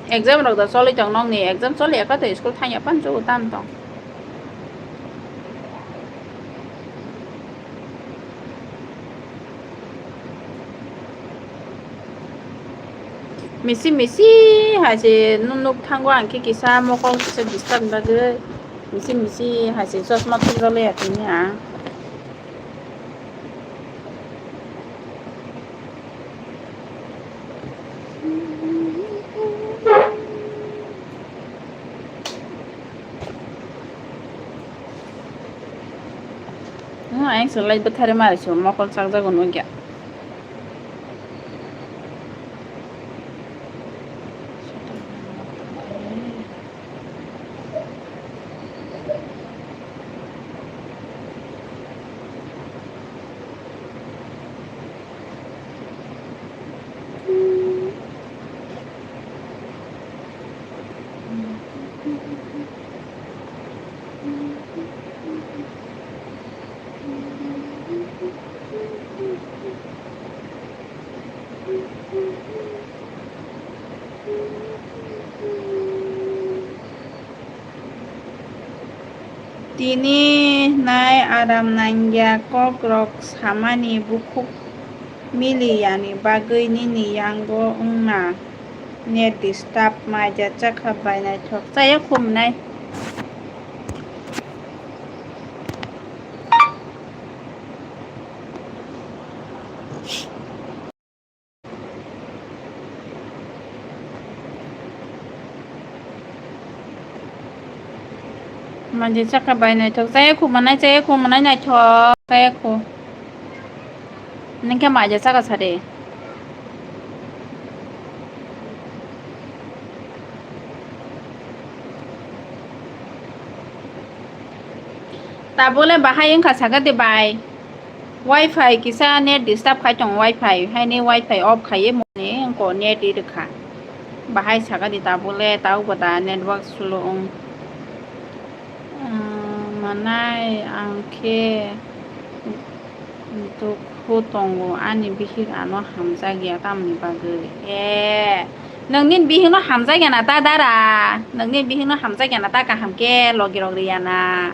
Exam rok da choli tong nokni, exam choli ya kha to school thang ya pan chugo tam tong. Misi misi hai se nuk nuk thango ang khe kisa mokol kisa disturb bagwi misi misi hai se chosma thumjak le ya tini ang. Ang se light bwthari mari se mokol chakjago nukya. Tini nai aram nangya, kokrok samani bukhuk mili yani bagwi nini yango wngna net disturb maija chakha bai naithok chaya khumnai. Manjui chakha bai naithok, chaya khu manai, chaya khu manai naithok, chaya khu. Ningkhe maija chakha sari. Tabole bahai wngkha sakha de bai. Wi-Fi kisa net disturb khai tongo, Wi-Fi haini Wi-Fi off khaiwi moni wngkha net ri rwkha. Bahai sakha di tabole tabuk bo da network slow wng. Umm, manai ang khe dukhu tongo, ani bihik ano hamjakya tamni bagwi. E, nwng nini bihikno hamjakya na ta dara? Nwng nini bihikno hamjakya na ta kaham khe logi rok riya na?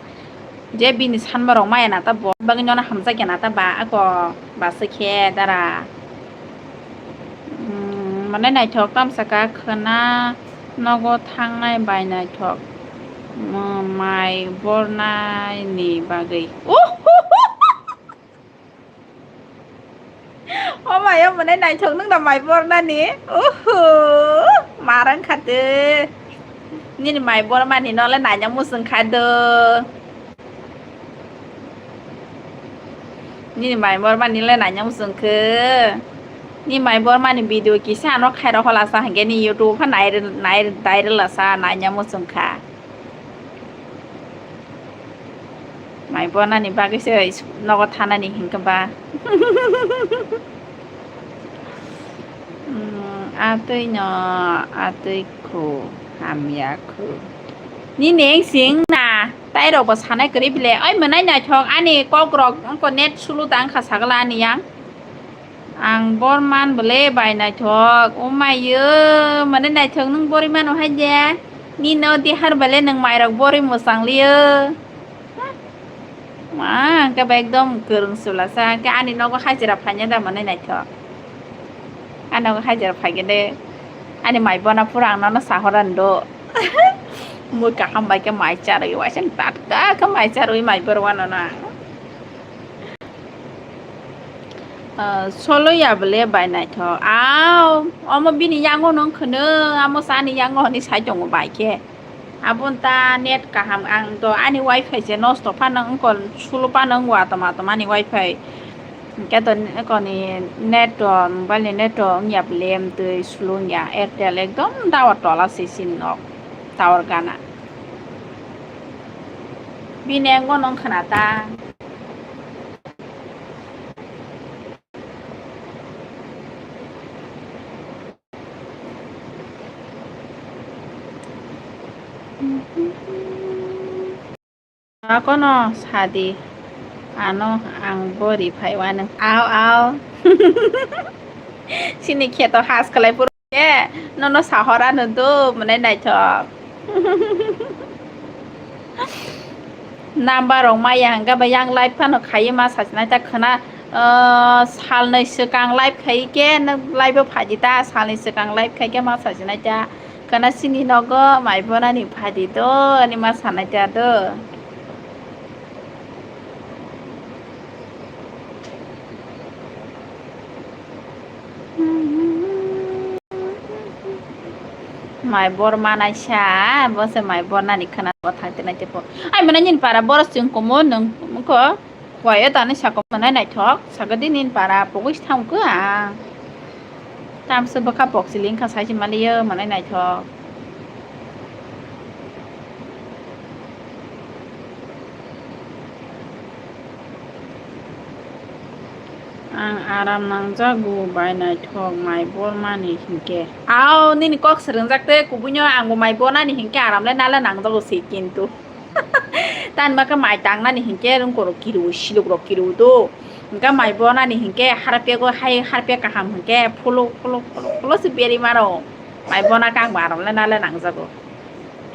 Je bini sanma rok maya na ta bo bagwi nono hamjakya na ta ba ako ba se khe dara. Umm, mane naithok tamsaka khwna nogo thangnai bai naithok, umm, mai bornai ni bagwi. Uhuhuhu! O mai, o mane naithok nwng da mai bornani. Uhu! Marang kha de. Nini mai bormani no le naina muchung kha do. Nini mai bormani le naina muchung khe. Ni mai bormani video kisa ano khairok hola sa hwnkhe ni YouTube pha nai nai dai rwla sa naina muchung kha. Mai bornani bagwi se nogo thanani hinkhe ba. Umm, atwi no, atwi khu, hamya khu. Nini wngsing na, tai rok bo sanai kwrwi bile. Oi mwnai naithok ani kok rok wngkha net sulu ta wngkha sagala ani yang. Ang bor man bole bai naithok, o mai yo, mane naithok nwng bori mano hai de. Nini o dihar bale nwng mairok bori mwchang liyo. Ma, hwnkhe ba ekdom kwrwng chwla sa, hwnkhe ani nogo hajira phaina da mane naithok. Ani nogo hajira phaikhe de, ani mai bona phuru ang nono sahorani do. Mui kaham bai khe mai charwi, waisa tatka khe mai charwi mai bor wano na. Ah, solo ya bole bai naithok. Aw, omo bini yango nung khwno, amo sa ani yango hwnwi sai tongo bai khe. Aboni ta net kaham, ang to ani wifi se nosto phano wngkol, sulo phano wngo atom atom ani wifi. Hwnkhe to koni net to, mobile ni net to wngya bole, amtwi sulo wngya, Airtel ekdom tower tola se sini nok, tower gana. Bini yango nung khwna ta. Akono sadi, ano ang bo riphai wano. Aw, aw. Sini kheto has kwlai phuru. Ke nono sahor ano do mwnai naithok. Number rok maya hwnkhe ba yang live phano khaiwi ma sajinai ta khwna, ah, salnwi swkang live khai khe nwk live o phaidi ta, salnwi swkang live khai khe ma sajinai ta khwna chini nogo mai bonani phaidi do ani ma sanai ta do. Mai bor manai sa, bo se mai bor nani khwna bo thang tenai te po. Ai mane nini para bor sing komo nung ko. Wai eta ni sako mane naithok, saka di nini para pogwi thang ko ang. Tamse bwkha pok siling kha sai se maliyo mane naithok. Ang aram nangjago bai naithok mai bormani hinkhe. Ao nini kok swrwngjak tei kubuino angbo mai bornani hinkhe aram le nale nangjago se kintu. Tani makhe mai tangnani hinkhe rungkorok kiriwi silukrok kiriwi do. Hinkhe mai bornani hinkhe harpego hai harpek kaham hinkhe phuluk phuluk phuluk phuluk se berwi maro. Mai bona kangbo aram le nale nangjago.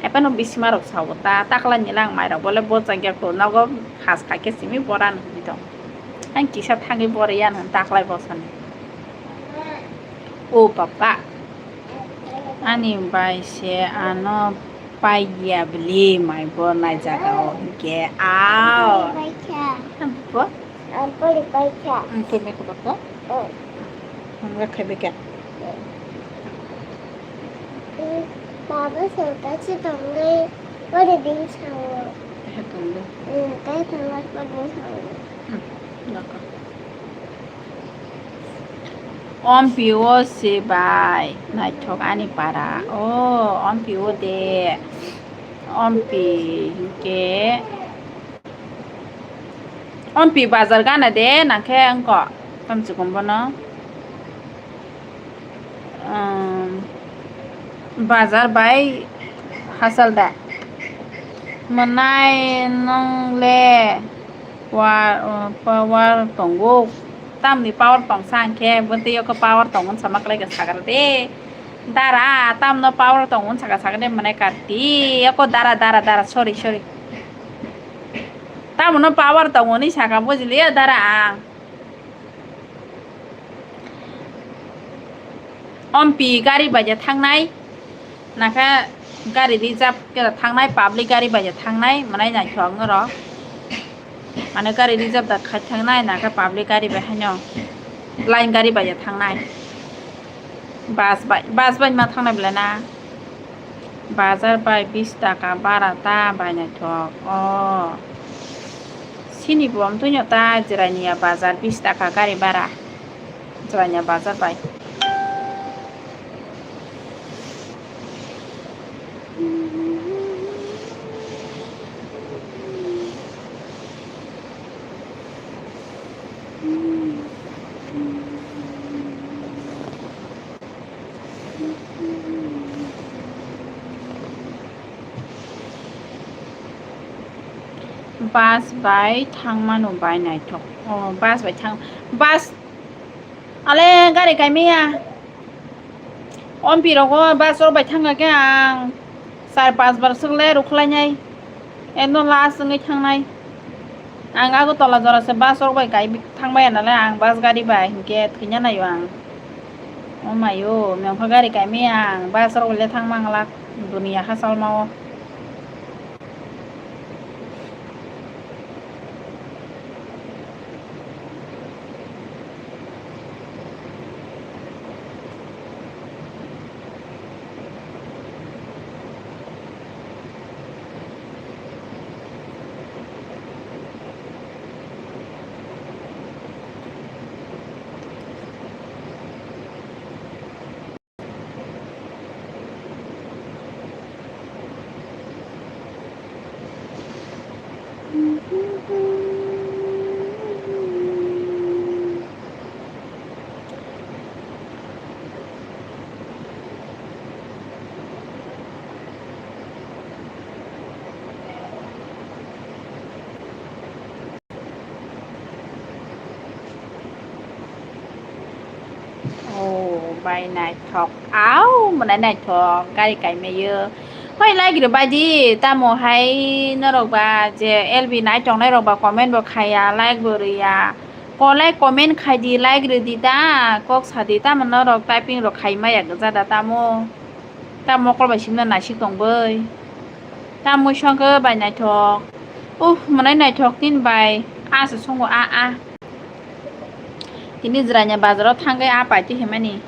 Haiphano bisima rok sao ta, taklai ni lang mai rok bole bo changya ko nogo khas khai khe simi boran hinwi tong. Ang kisa thangwi boriya nang taklai bosani. O baba, ani bai se ano paiya bwli mai bo nai jaga o hinkhe ao. Bo? Ang pori paikha. Ang pori mai kubak to? Oh. Ang rakhai bai kha. Mm, Baba sota si tongwi pori din sao. He tongwi. Mm, tai tongwi pori din sao. Hmm, naka. Ompi o se bai naithok ani para. Oh, ompi o de. Ompi hinkhe. Ompi bazar gana de nangkhe wngkha tamchikon bono. Um, bazar bai hachal da. Mwnai nwng le power, uh, power tongo. Tamni power tongsa hwnkhe bwtwi o khe power tongo wngsa ma kwlai kha sagra de. Dara, tamno power tongo wngsa kha sagra de mwnai karti. Oko dara, dara, dara, sorry, sorry. Tamoni power tongo hinwi saka bujiliya dara ang. Ompi gari bai je thangnai, nakha gari reserve khe thangnai, public gari bai je thangnai, mwnai naithok norok. Mane gari reserve da khai thangnai, nakha public gari bai haino line gari bai je thangnai. Bus bai, bus bai ma thangnai belai na. Bazar bai bis taka bara ta bai naithok. O. Sini bo amtwino ta Jirania bazar bis taka gari bara. Jirania bazar bai. Bus bai thangmano bai naithok. Oh, bus bai thang, bus. Ale gari kaimaya. Ompi rogo bus rok bai thangkha khe ang char panch bar swk le rwkhlainai. Ekdom last wngwi thangnai. Ang Agartala jora se bus rok bai kai thangbai ya nalai, ang bus gari bai hinkhe thwina naio ang. O maio, mengkha gari kaimaya ang bus rok le thangma glak duniya hachalmao. Bai naithok. Au, mwnai naithok, gari kaimaio. Hoi, like rwbai di, tamo hai norok ba je L B nai tongnai rok ba comment bo khaiya, like bo rwya. Ko like comment khai di, like rw di da, kok sa di, tamo norok typing rok khai maya gwja da tamo. Tamo mokol bai simna naisik tong bai. Tamo songkhe bai naithok. Uff, mwnai naithok tin bai. A se songo a a. Tini jwraini bazaro thangwi a paitwi himani.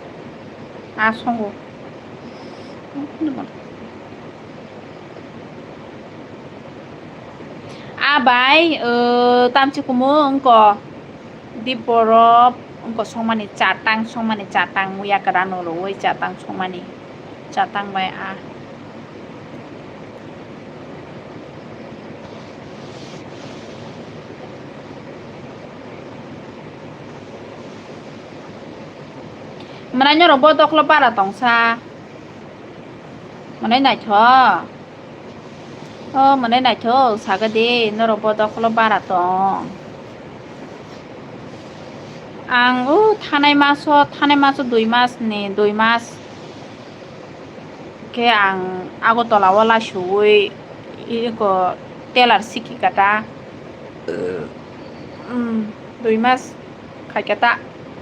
A songo. A bai, uh, tamchi kumu wngko. Di borok wngko songmani chatang, songmani chatang, muya kwrano rwui chatang songmani. Chatang bai a. Mwnai norok bo doklo bara tongsa. Mwnai naithok. O mwnai naithok, saga di, norok bo doklo bara tong. Ang o thanai maso, thanai maso dui mas ni, dui mas. Khe ang Agartala o laisuwi iko tailor sikhi kata. Um, dui mas khaikhe ta,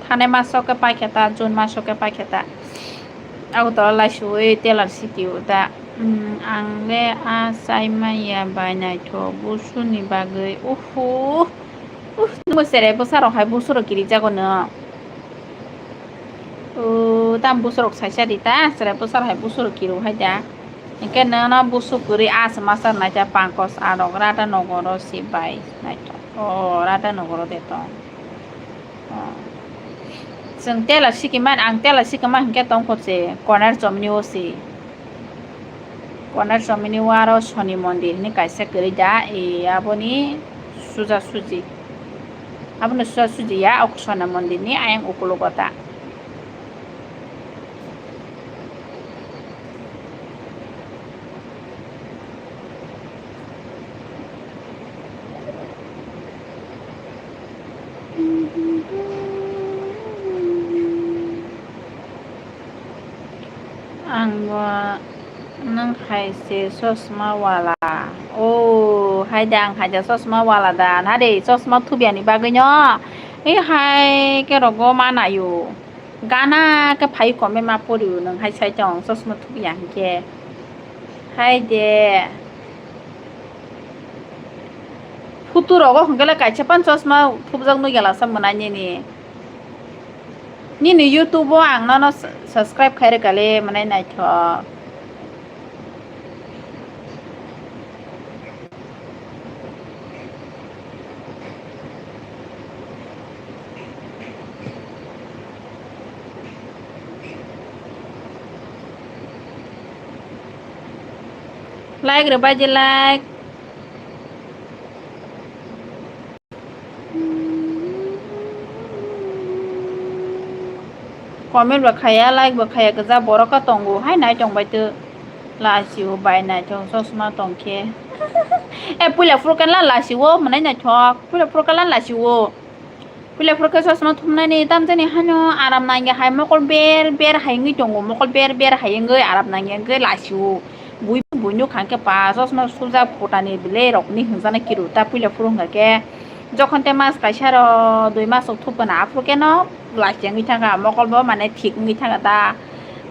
thanai maso khe paikhe ta, June maso khe paikhe ta. Agartala laisuwi tailor sikhi o ta. Um, ang le a chai maya bai naithok busuni bagwi. Uhu. Uh, nungbo cherai bwsarok hai busurok kirijago no. O, tam busurok saisa di ta, cherai bwsarok hai busurok kiro hai da. Hinkhe nono busuk kwrwi a se masa naita Pankos arok Radha Nogoro se bai naithok. O, Radha Nogoro de tong. O. Chwng tailor sikima, ang tailor sikima hinkhe tongkho se, Konar Chomni o se. Konar Chomni o aro Soni Mondir hinwi kaisa kwrwi da, e, aboni suja suji. Abono suja suji ya, o Soni Mondir ni ayang ukulogo ta. Ang bo nwng hai se chosma wala. O, hai da, ang hai da chosma wala da. Na de, chosma thubiyani bagwi no. Ei hai khe rogo ma naio. Gana khe phai comment ma porio nwng hai sai tong chosma thubiya hinkhe. Hai de. Photo rogo hinkhe le kaisa pan chosma thubjak nugya lasa mwnai nini. Nini YouTube o ang nono subscribe khai rwkha le mwnai naithok. Like rwbai di, like. Comment bo khaya, like bo khaya, kwchak borok khe tongo, hai nai tongbai tw. Lachio bai naithok chosma tongkhe. Eh, puila phuru khe lan lachio, mwnai naithok. Puila phuru khe lan lachio. Puila phuru khe chosma thumnani tamjani hano aram nangya hai mokol ber ber hai wngwi tongo, mokol ber ber hai wngwi aram nangya wngwi lachio. Bui buino khangkhe pa chosma sujak phutani bwle rokni hwnjaknai kiru ta puila phuru hwnkha khe. Jokhon te mas kaisa ro dui mas rok thupana aphuru khe no lachia wngwi thangkha, mokol bo mane thik wngwi thangkha ta,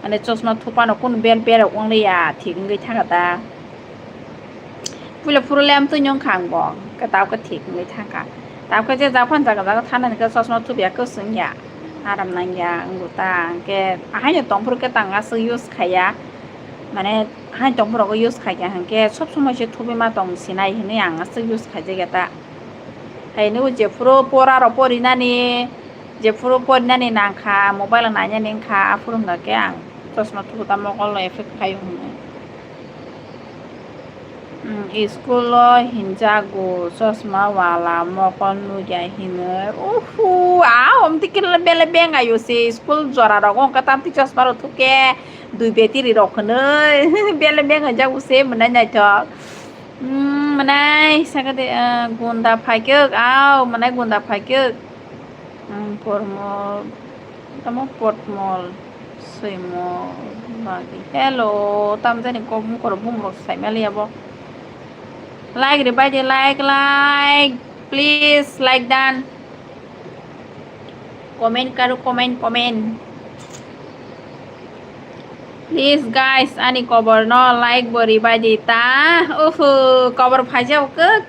mane chosma thupano kunu ber ber rok wngliya, thik wngwi thangkha ta. Puila phuru le amtwi wngkha ang bo, khe tao khe thik wngwi thangkha. Tao khe je japhano jaga jaga thanani khe chosma thubiya kwswng ya, aram nangya wngbo ta, hwnkhe ahaino tongphuru khe tang aswk use khaiya, mane haino tongphuru rogo use khaikha hwnkhe sob somoi se thubi ma tong sinai hinwi ang aswk use khaijakya ta. Haino jephuru pora rok porinani, jephuru porinani nangkha, mobile nainani wngkha, aphuru hwnkha khe ang chosma thubu ta mokol effect khaio hwnwi. Hmm, school o hinjago chosma wala mokol nugya hinwi. Uhu, a omtwi khe bele bengaio se school jora rogo hwnkha tamtwi chosma rok thukhe dui betiri rok hwnwi bele bengai jago se mwnai naithok. Hmm, mwnai sakhe de, ah, gunda phaikyuk, au, mwnai gunda phaikyuk. Hmm, pormo, tamo potmol. Soimo bagwi. Hello, tamjani kok mukoro bumrok saimaliya bo. Like ri baidi, like, like, please, like dan. Comment karu, comment, comment. Please guys, ani kobor no like bo ri baidi ta. Uhu, kobor phaijao kuk.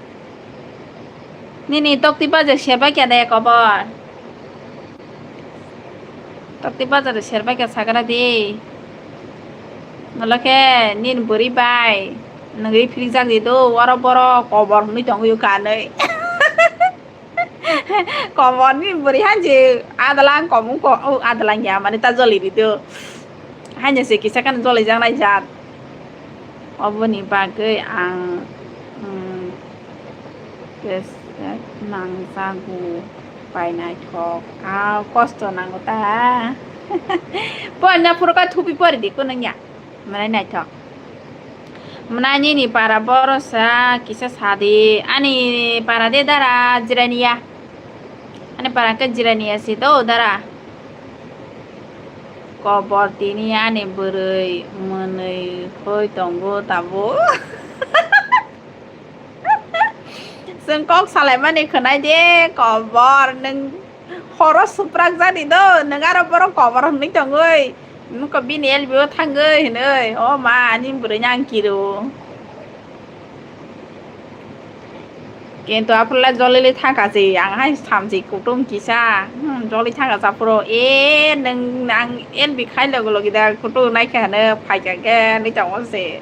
Nini tokti bajar serbai kya de kobor? Tokti bajar serbai kya sakra di. Nolo khe nini bwrwi bai. Nwngwi phirijak di do, oro boro kobor hwnwi tongwi kanwi. Kobor ni bwrwi hanji adalang komung ko, o adalang ya mani ta joli di do. Hanya se kisa kan joli jang nai jat. Oboni bagwi ang, mm, kesa nangjago bai naithok. Ah, kosto nango ta. Ponna phuru ka thupi pori di kunung ya. Mwnai naithok. Mwnai nini para borosa kisa sadi. Ani para de dara jiraniya. Ani para ke jiraniya si do dara. Kobor tini ani bwrwi mwnwi hoi tongo tabo. Chwng kok salaimani khwnai de kobor nwng horo suprak jani do nwng aro borok kobor hwnwi tongwi. Nwng ko bini L B o thangwi hwnwi o ma ani bwrwi nang kiro. Kintu aphuru le jolili thangkha se, ang hai samsi kutung kisa, hmm, joli thangkha se aphuru, e, nwng ang L B khai logi logi da kutung naikha hwnwi phaikha khe nwi tongo se.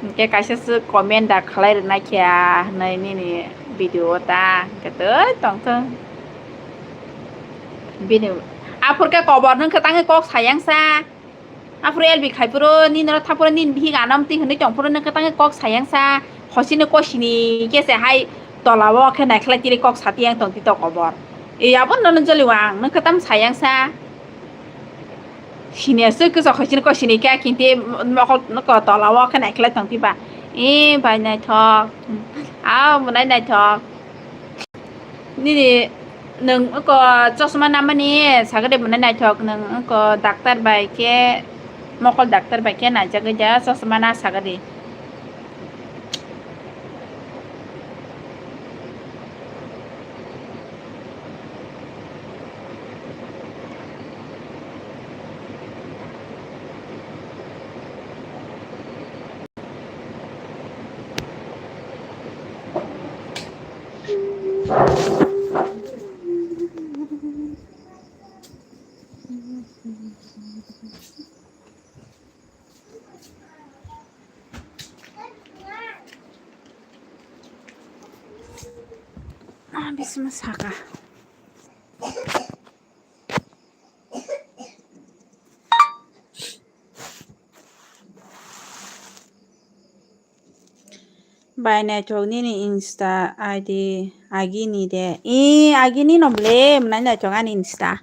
Hwnkhe kaisa se comment da khlai rwnaikha hwnwi nini video o ta, hwnkhe twi tongthung. Bini aphuru khe kobor hwnkhe tangwi kok sayangsa. Aphuru L B khai phuru nini oro thaphuru nini bihik anam twi hwnwi tong phuru nokhe tangwi kok sayangsa, hosini kosini khe se hai tola o khe naikhlai tiri kok satiyang tong tito kobor. E abo nono joliwang nokhe tam sayangsa. Sini aswk khe hosini kosini khe kinti mokol nokho tola o khe naikhlai tong tiba. E bai naithok. Au mwnai naithok. Nini nwng oko chosma namani sagade mwnai naithok, nwng oko daktar bai khe, mokol daktar bai khe naijagwi da chosma na sagade. Ah, bisma saka. Bai naithok nini Insta I D agini de. I agini no ble mwnai naithok ani Insta.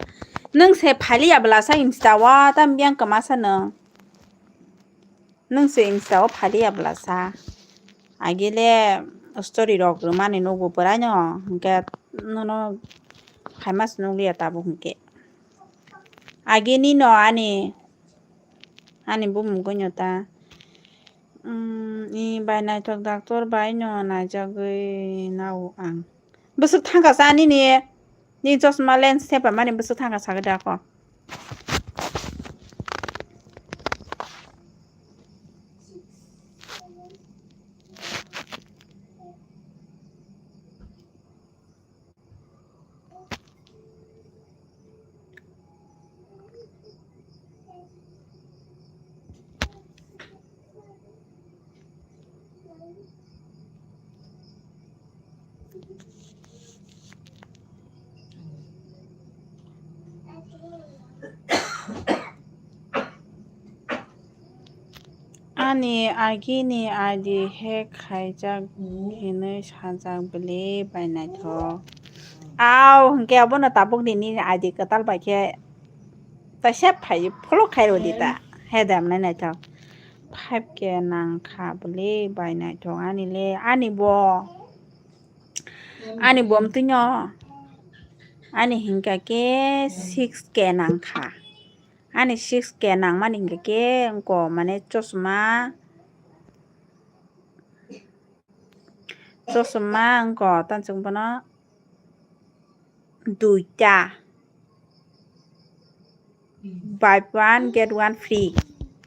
Nwng se phaliya bwlasa Insta wa tam biyang kwmasa nwng. Nwng se Insta o phaliya bwlasa. Agile story rok rwmani nukgo bwraino hwnkhe nono phaima se nukliya tabuk hwnkhe. Agini no ani, ani bumung goino ta. Mm, i bai naithok doctor bai no naijagwi nao ang. Bwswk thangkha sa nini, ni chosma lens thepamani bwswk thangkha sagwi da kho. Ani agini I D hack khaijak hinwi sajak bwle bai naithok. Au, hwnkhe abono tabuk nini I D kwtal bai khe ta save phai follow khai rw di ta. He da mwnai naithok. Five K nang kha bwle bai naithok ani le, ani bo, ani bo mtwino, ani hwnkha khe six K nang kha. Ani six K nangmani hingke ke wngko mane chosma. Chosma wngko tansong bono duita. Buy one get one free.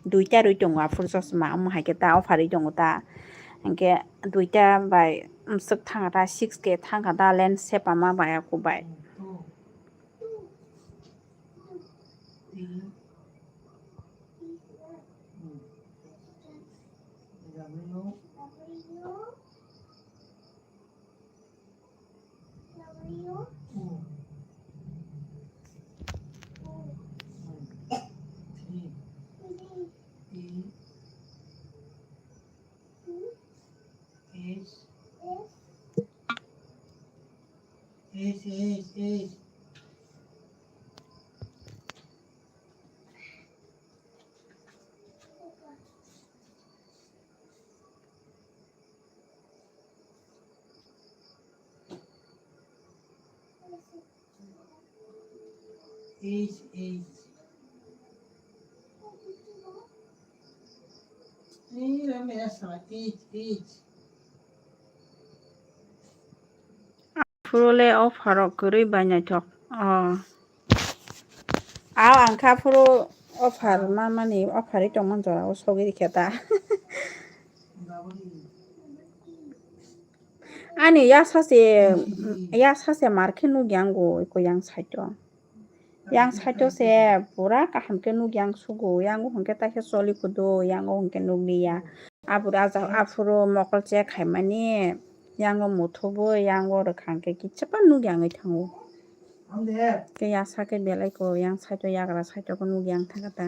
Duita rwi tongo aphuru chosma. Omo hai khe ta offer rwi tongo ta. Hingke duita bai mswk thangkha ta, six K thangkha ta lens sepama bai ako bai. H H. Ei, rame asa, H H. Phuru le offer rok kwrwi bai naithok. Oh. Aw, ang kha phuru offer ma mani offer ri tongmani jora o sogwi rikhe ta. Ani ya sase, ya sase mar khe nukya ango eko yang side o. Yang side o se pura kaham khe nukya ang sugo, yango hwnkhe ta khe choli kudo, yango hwnkhe nukliya. Aboni ajak aphuru mokol che khaimani, yango muthubo, yango rwkha hwnkhe kichapa nukya wngwi thango. Khe ya sake belai ko, yang side o yagra side o khe nukya wng thangkha ta.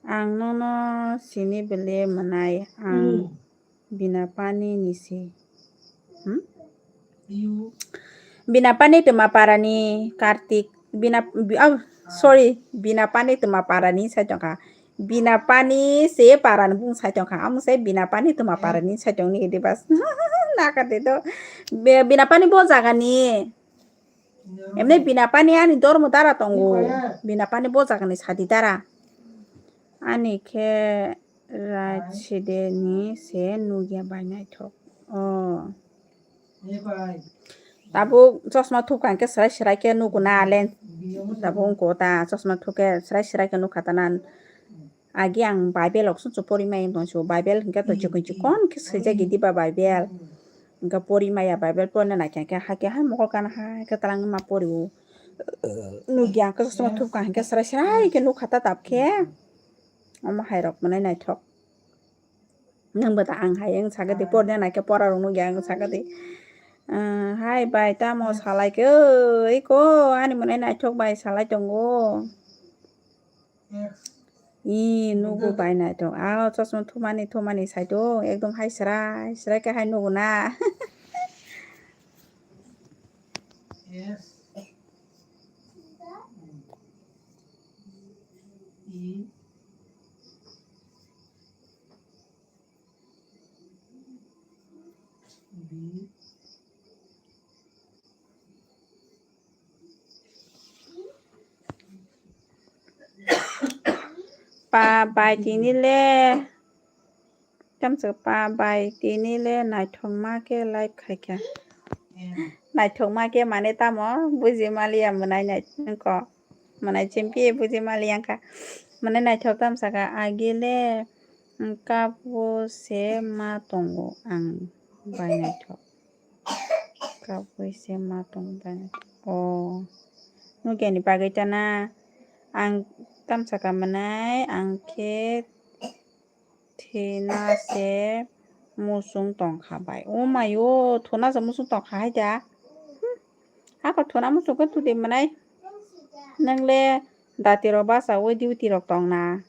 Ang nono sini bele mwnai, ang Binapani ni se. Hmm? Binapani twma parani Kartik, Bina, bi-, oh, sorry, Binapani twma parani sai tongkha. Binapani se parani bung sai tongkha. Amo se Binapani twma parani sai tongni hidi bas. Nakate to. Be-, Binapani bo jagani. Emne Binapani ani dormo dara tongo. Binapani bo jagani sadi dara. Ani khe right side ni se nukya bai naithok. Oh. Tabuk chosma thupkha hwnkhe swrai swrai khe nugo na alen. Tabuk wngkha ta chosma thupkhe swrai swrai khe nukha ta na. Agi ang Bible rok song song pori mai tong sio, Bible hingke to chikon chikon khe swijak di ba Bible. Hingke pori maya Bible porina naikha khe, hakhe hai mokol kana hai khe twlang ma pori o. Nukya ang khe chosma thupkha hingke swrai swrai khe nukha ta tap khe. Omo hai rok mwnai naithok. Nwng bo ta ang hai wng sakha di, porina naikhe pora rok nukya ang sakha di. Ah, hai bai tamo salai khe, oi ko ani mwnai naithok bai salai tongo. Ih, nugo bai naithok. Ao chosma thumani, thumani saitok. Ekdom hai srai, srai khe hai nugo na. Pa bai tini le, tamsa pa bai tini le naithokma khe live khaikha. Naithokma khe mane tamo buji maliya mwnai nai nungko. Mwnai chimpi buji maliya kha. Mane naithok tamsa kha agi le, mm, kapu se ma tongo ang bai naithok. Kabui se ma tong bai. O. Nukya ni bagwi ta na. Ang tamsa ka mwnai, ang khe thina se muchung tong kha bai. O mai o, thuna se muchung tong kha hai da. Hmm. Hako thuna muchung khe thudi mwnai. Nwng le dati rok bacha ui duty rok tong na.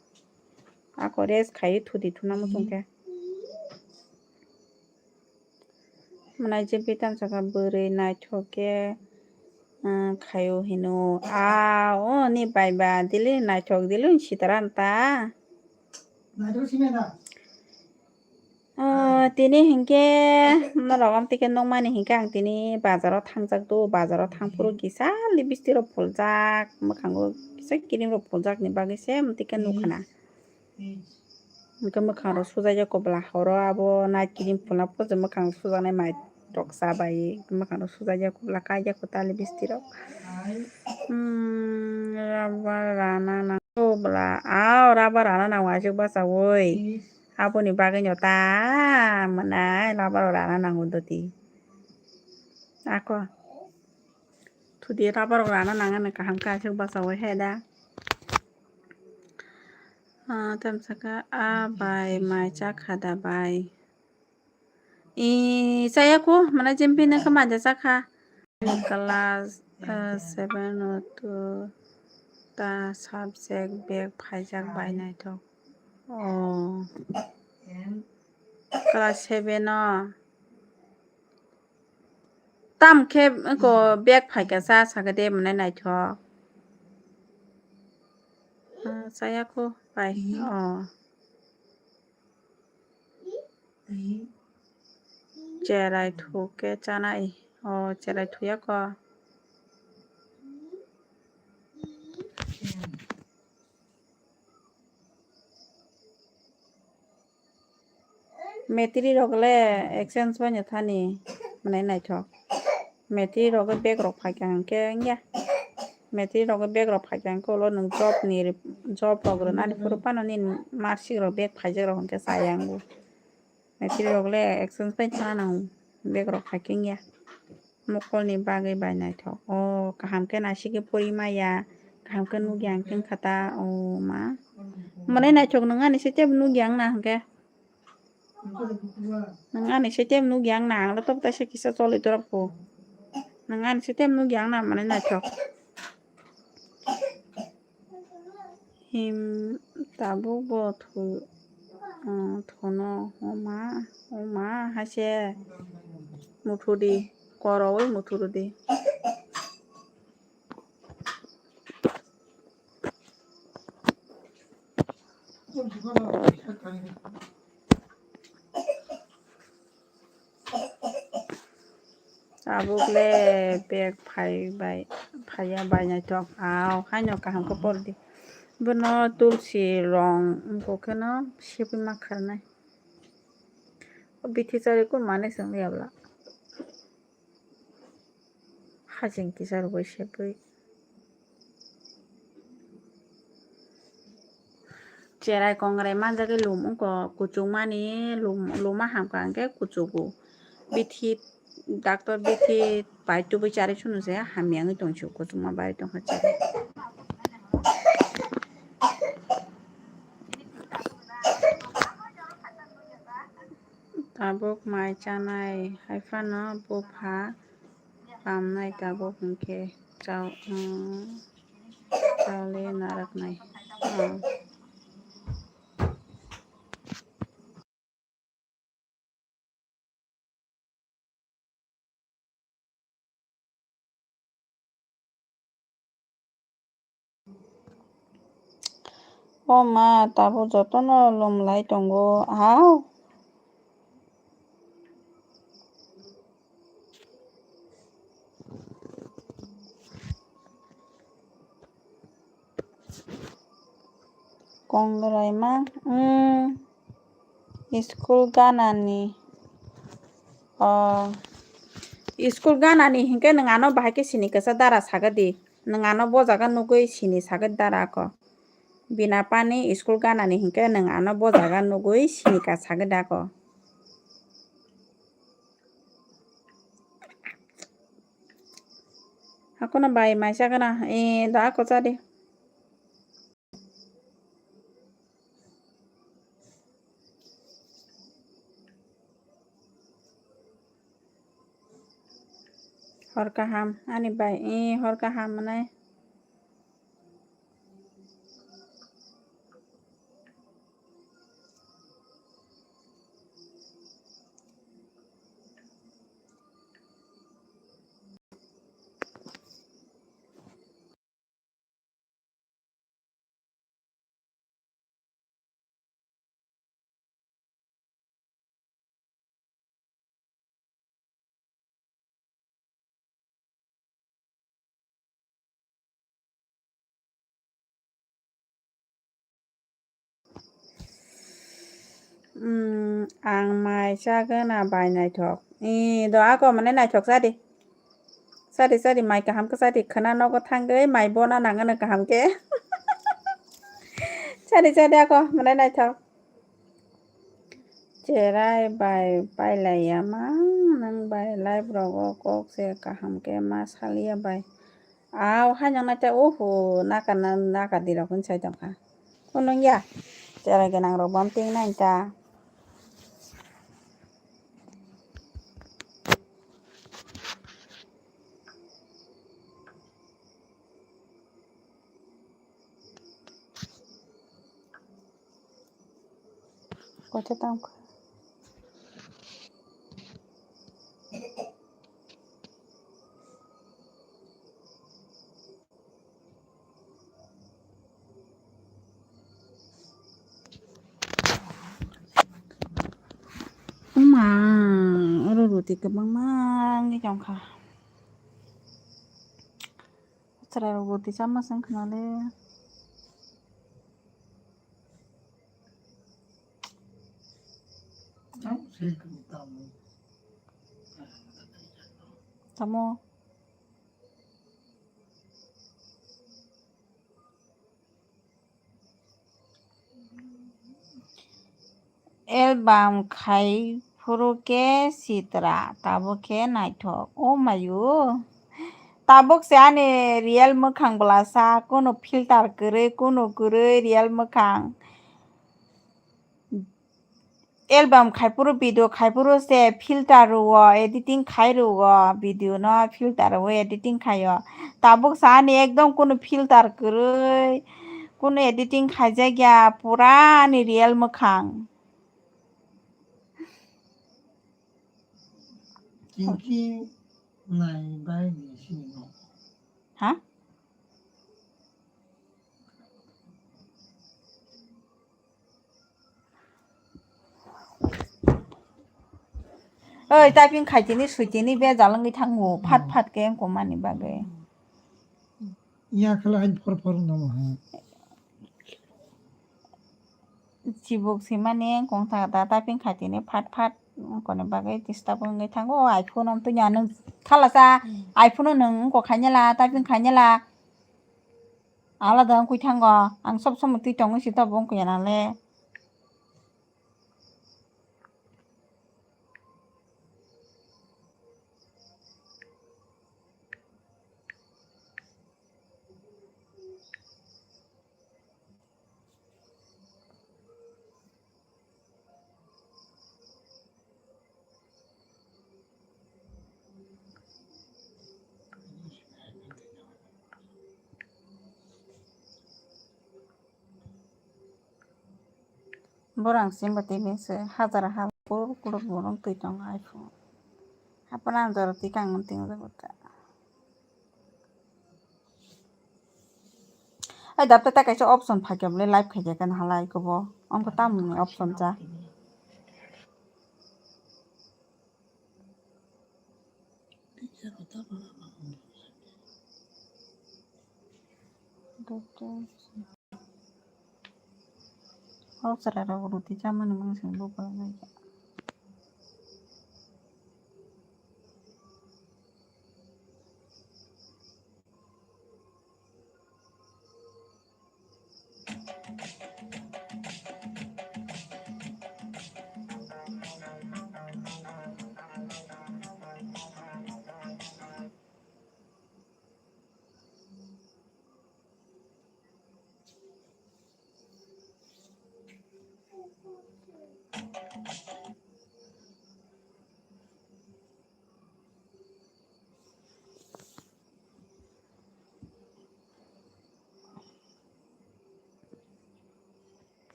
Ako rest khai thudi thuna muchung khe. Mwnai je bitan saka bwrwi naithok khe, ah, khaio hino. Ah, o ni bai ba dili naithok dili sitaran ta. Naithok simi na. Ah, Tini hinkhe norok amtwi khe nukmani hinkhe ang tini bazaro thangjak do, bazaro thangphuru kisa lipstick rok phuljak, mwkhango kisa cream rok phuljak ni bagwi se amtwi khe nukhana. Hinkhe mwkhang rok sujakya kobla horo abo night cream phulna poje mwkhang sujaknai mai rok cha bai mwkhang rok sujakya kobla kaiya kota lipstick rok. Hmm, rubber rana nang kobla, ah, rubber rana nang waisuk bachaui. Aboni bagwino ta mwnai rubber rok rana nango doti. Ako. Thudi rubber rok rana nangani kaham khe aswk bachaui hai da. Ah, tamsaka a bai mai chakha da bai. I chaya ko mane jempini khe mai da chakha. Class, ah, seven o to ta subject bag phaijak bai naithok. Oh. Class seven o. Tam khe ko bag phaikha cha sakhe de mwnai naithok. Ah, chaya ko bai. Oh. Cherai thuk khe chanai. Oh, cherai thuya ko. Matric rok le exchange bai no thani mwnai naithok. Matric rok bag rok phaikha hinkhe wngya. Matric rok bag rok phaikha hinkhe ulo nwng job ni, job rok rwnani phuru phano nini marksheet rok bag phaijak rok hinkhe chaya wngo. Matric rok le exchange bai thana nango, bag rok hai khe wngya. Mokolni bagwi bai naithok. O kaham khe naisik khe pori maya, kaham khe nukya ang khe wngkha ta, o ma. Mwnai naithok nwng ani se tebo nukya wngna hinkhe. Nwng ani se tebo nukya wngna, ang le tok taisa kisa choli torok bo. Nwng ani se tebo nukya wngna mwnai naithok. Him tabuk bo thu-, ah, thuno homa, homa haise muthudi, koroui muthurudi. Tabuk le bag phai bai, phaiya bai naithok. Aw, haino kaham khe por di. Bono tulsi rong wngkha kheno sebui ma kharnai. O bithi chari kun mane chwng liya bwla. Haching kisa rwgwi sebui. Cherai kongrai manjagwi lum wngkha kuchukmani, lum, luma hamkha hwnkhe kuchugo. Bithi, doctor bithi pai tubui chari sunu se hamya wngwi tongsi kuchukma bai tongkha cherai. Tabuk mai chanai hai phano bupha pamnai tabuk hinkhe chao, um, chao le narwknai. Um. O ma, tabuk jotono lum lai tongo, aw. Kongrai ma, mm, school ganani, oh, school ganani hinkhe nwng ano bahai khe sini kwsa dara sagadi, nwng ano bo jaga nugwi sini sagadi dara ako. Bini apani school ganani hinkhe nwng ano bo jaga nugwi sini ka sagadi ako. Hakono bai mai chagana, e, da ako chadi. Hor kaham, ani bai, e, hor kaham mwnai. Hmm, ang mai chagwna bai naithok. Ee, do ako mane naithok chadi. Chadi, chadi, mai kaham khe chadi. Khwna nogo thangwi mai bona nangwno kaham khe. Chadi, chadi, ako mane naithok. Cherai bai pailaiya ma, nwng bai live rogo kok se kaham khe ma saliya bai. Aw, haino naita, oho, naka na, naka di rok wng sai tongkha. Kunung ya, cherai gwnang rok bom ting nai ta. Koita tang kha. Uma, oro roti kwbangma wngwi tongkha. Chwrairok roti chama se wngkha nale. Tamo. Album khai phuru khe sitra, tabuk khe naithok. O mayu. Tabuk se ani real mwkhang bwlasa, kunu filter kwrwi, kunu kwrwi real mwkhang. Album khai phuru, video khai phuru se filter rwo, editing khai rwo, video no filter rwo, editing khaio. Tabuk sa ani ekdom kunu filter kwrwi, kunu editing khaijak ya, pura ani real mwkhang. Kinki nai bai ni sini no. Ha? Oi, typing khaitini, suitini, bejal wngwi thango, phat phat khe wngkha mani bagwi. Ya khala ain phor phor wngno ha. Chibuk simani wngkha da, typing khaitini, phat phat wngkoni bagwi disturb wngwi thango. O iPhone om tunya nwng khalasa, iPhone o nwng wngkha khainela, typing khainela. Alada wngwi thango. Ang sob somoi twi tongwi si tobo wngkha ya nale. Borang simba tini se hajar hajar kuruk kuruk borong twi tongo iPhone. Hapana ang jora twi kang mantwng jago ta. Ai dapta ta kaisa option phaikya bole live khaikya kan halai kobo. Ang ko tamni option cha. Kok chwrairok roti chamani mungsung buphang nai kha.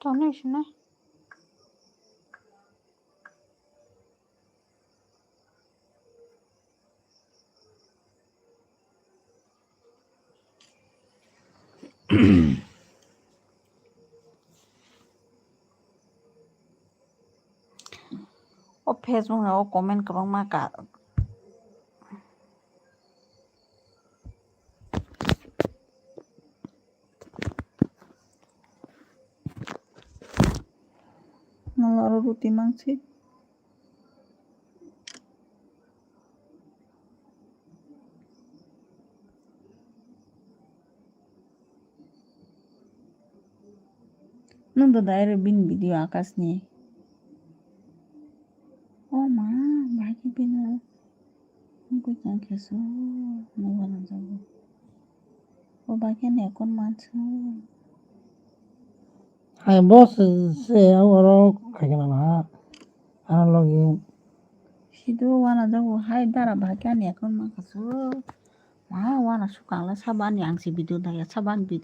Tonwi sina. O Facebook no o comment kwbangma ka. Nwng oro ruti mangsi. Nwng da direct bini video Akash ni. O ma, bahai khe bini. Wngkhe chang khe so, nwng wana jago. O bahai khe ni account mansu. Hai boss se oro khai kana na. Ano logi. Sidu wana jago hai dara bahai khe ani account manka so. Ma wana sukang la sabo ani ang se video daya sabo ani video.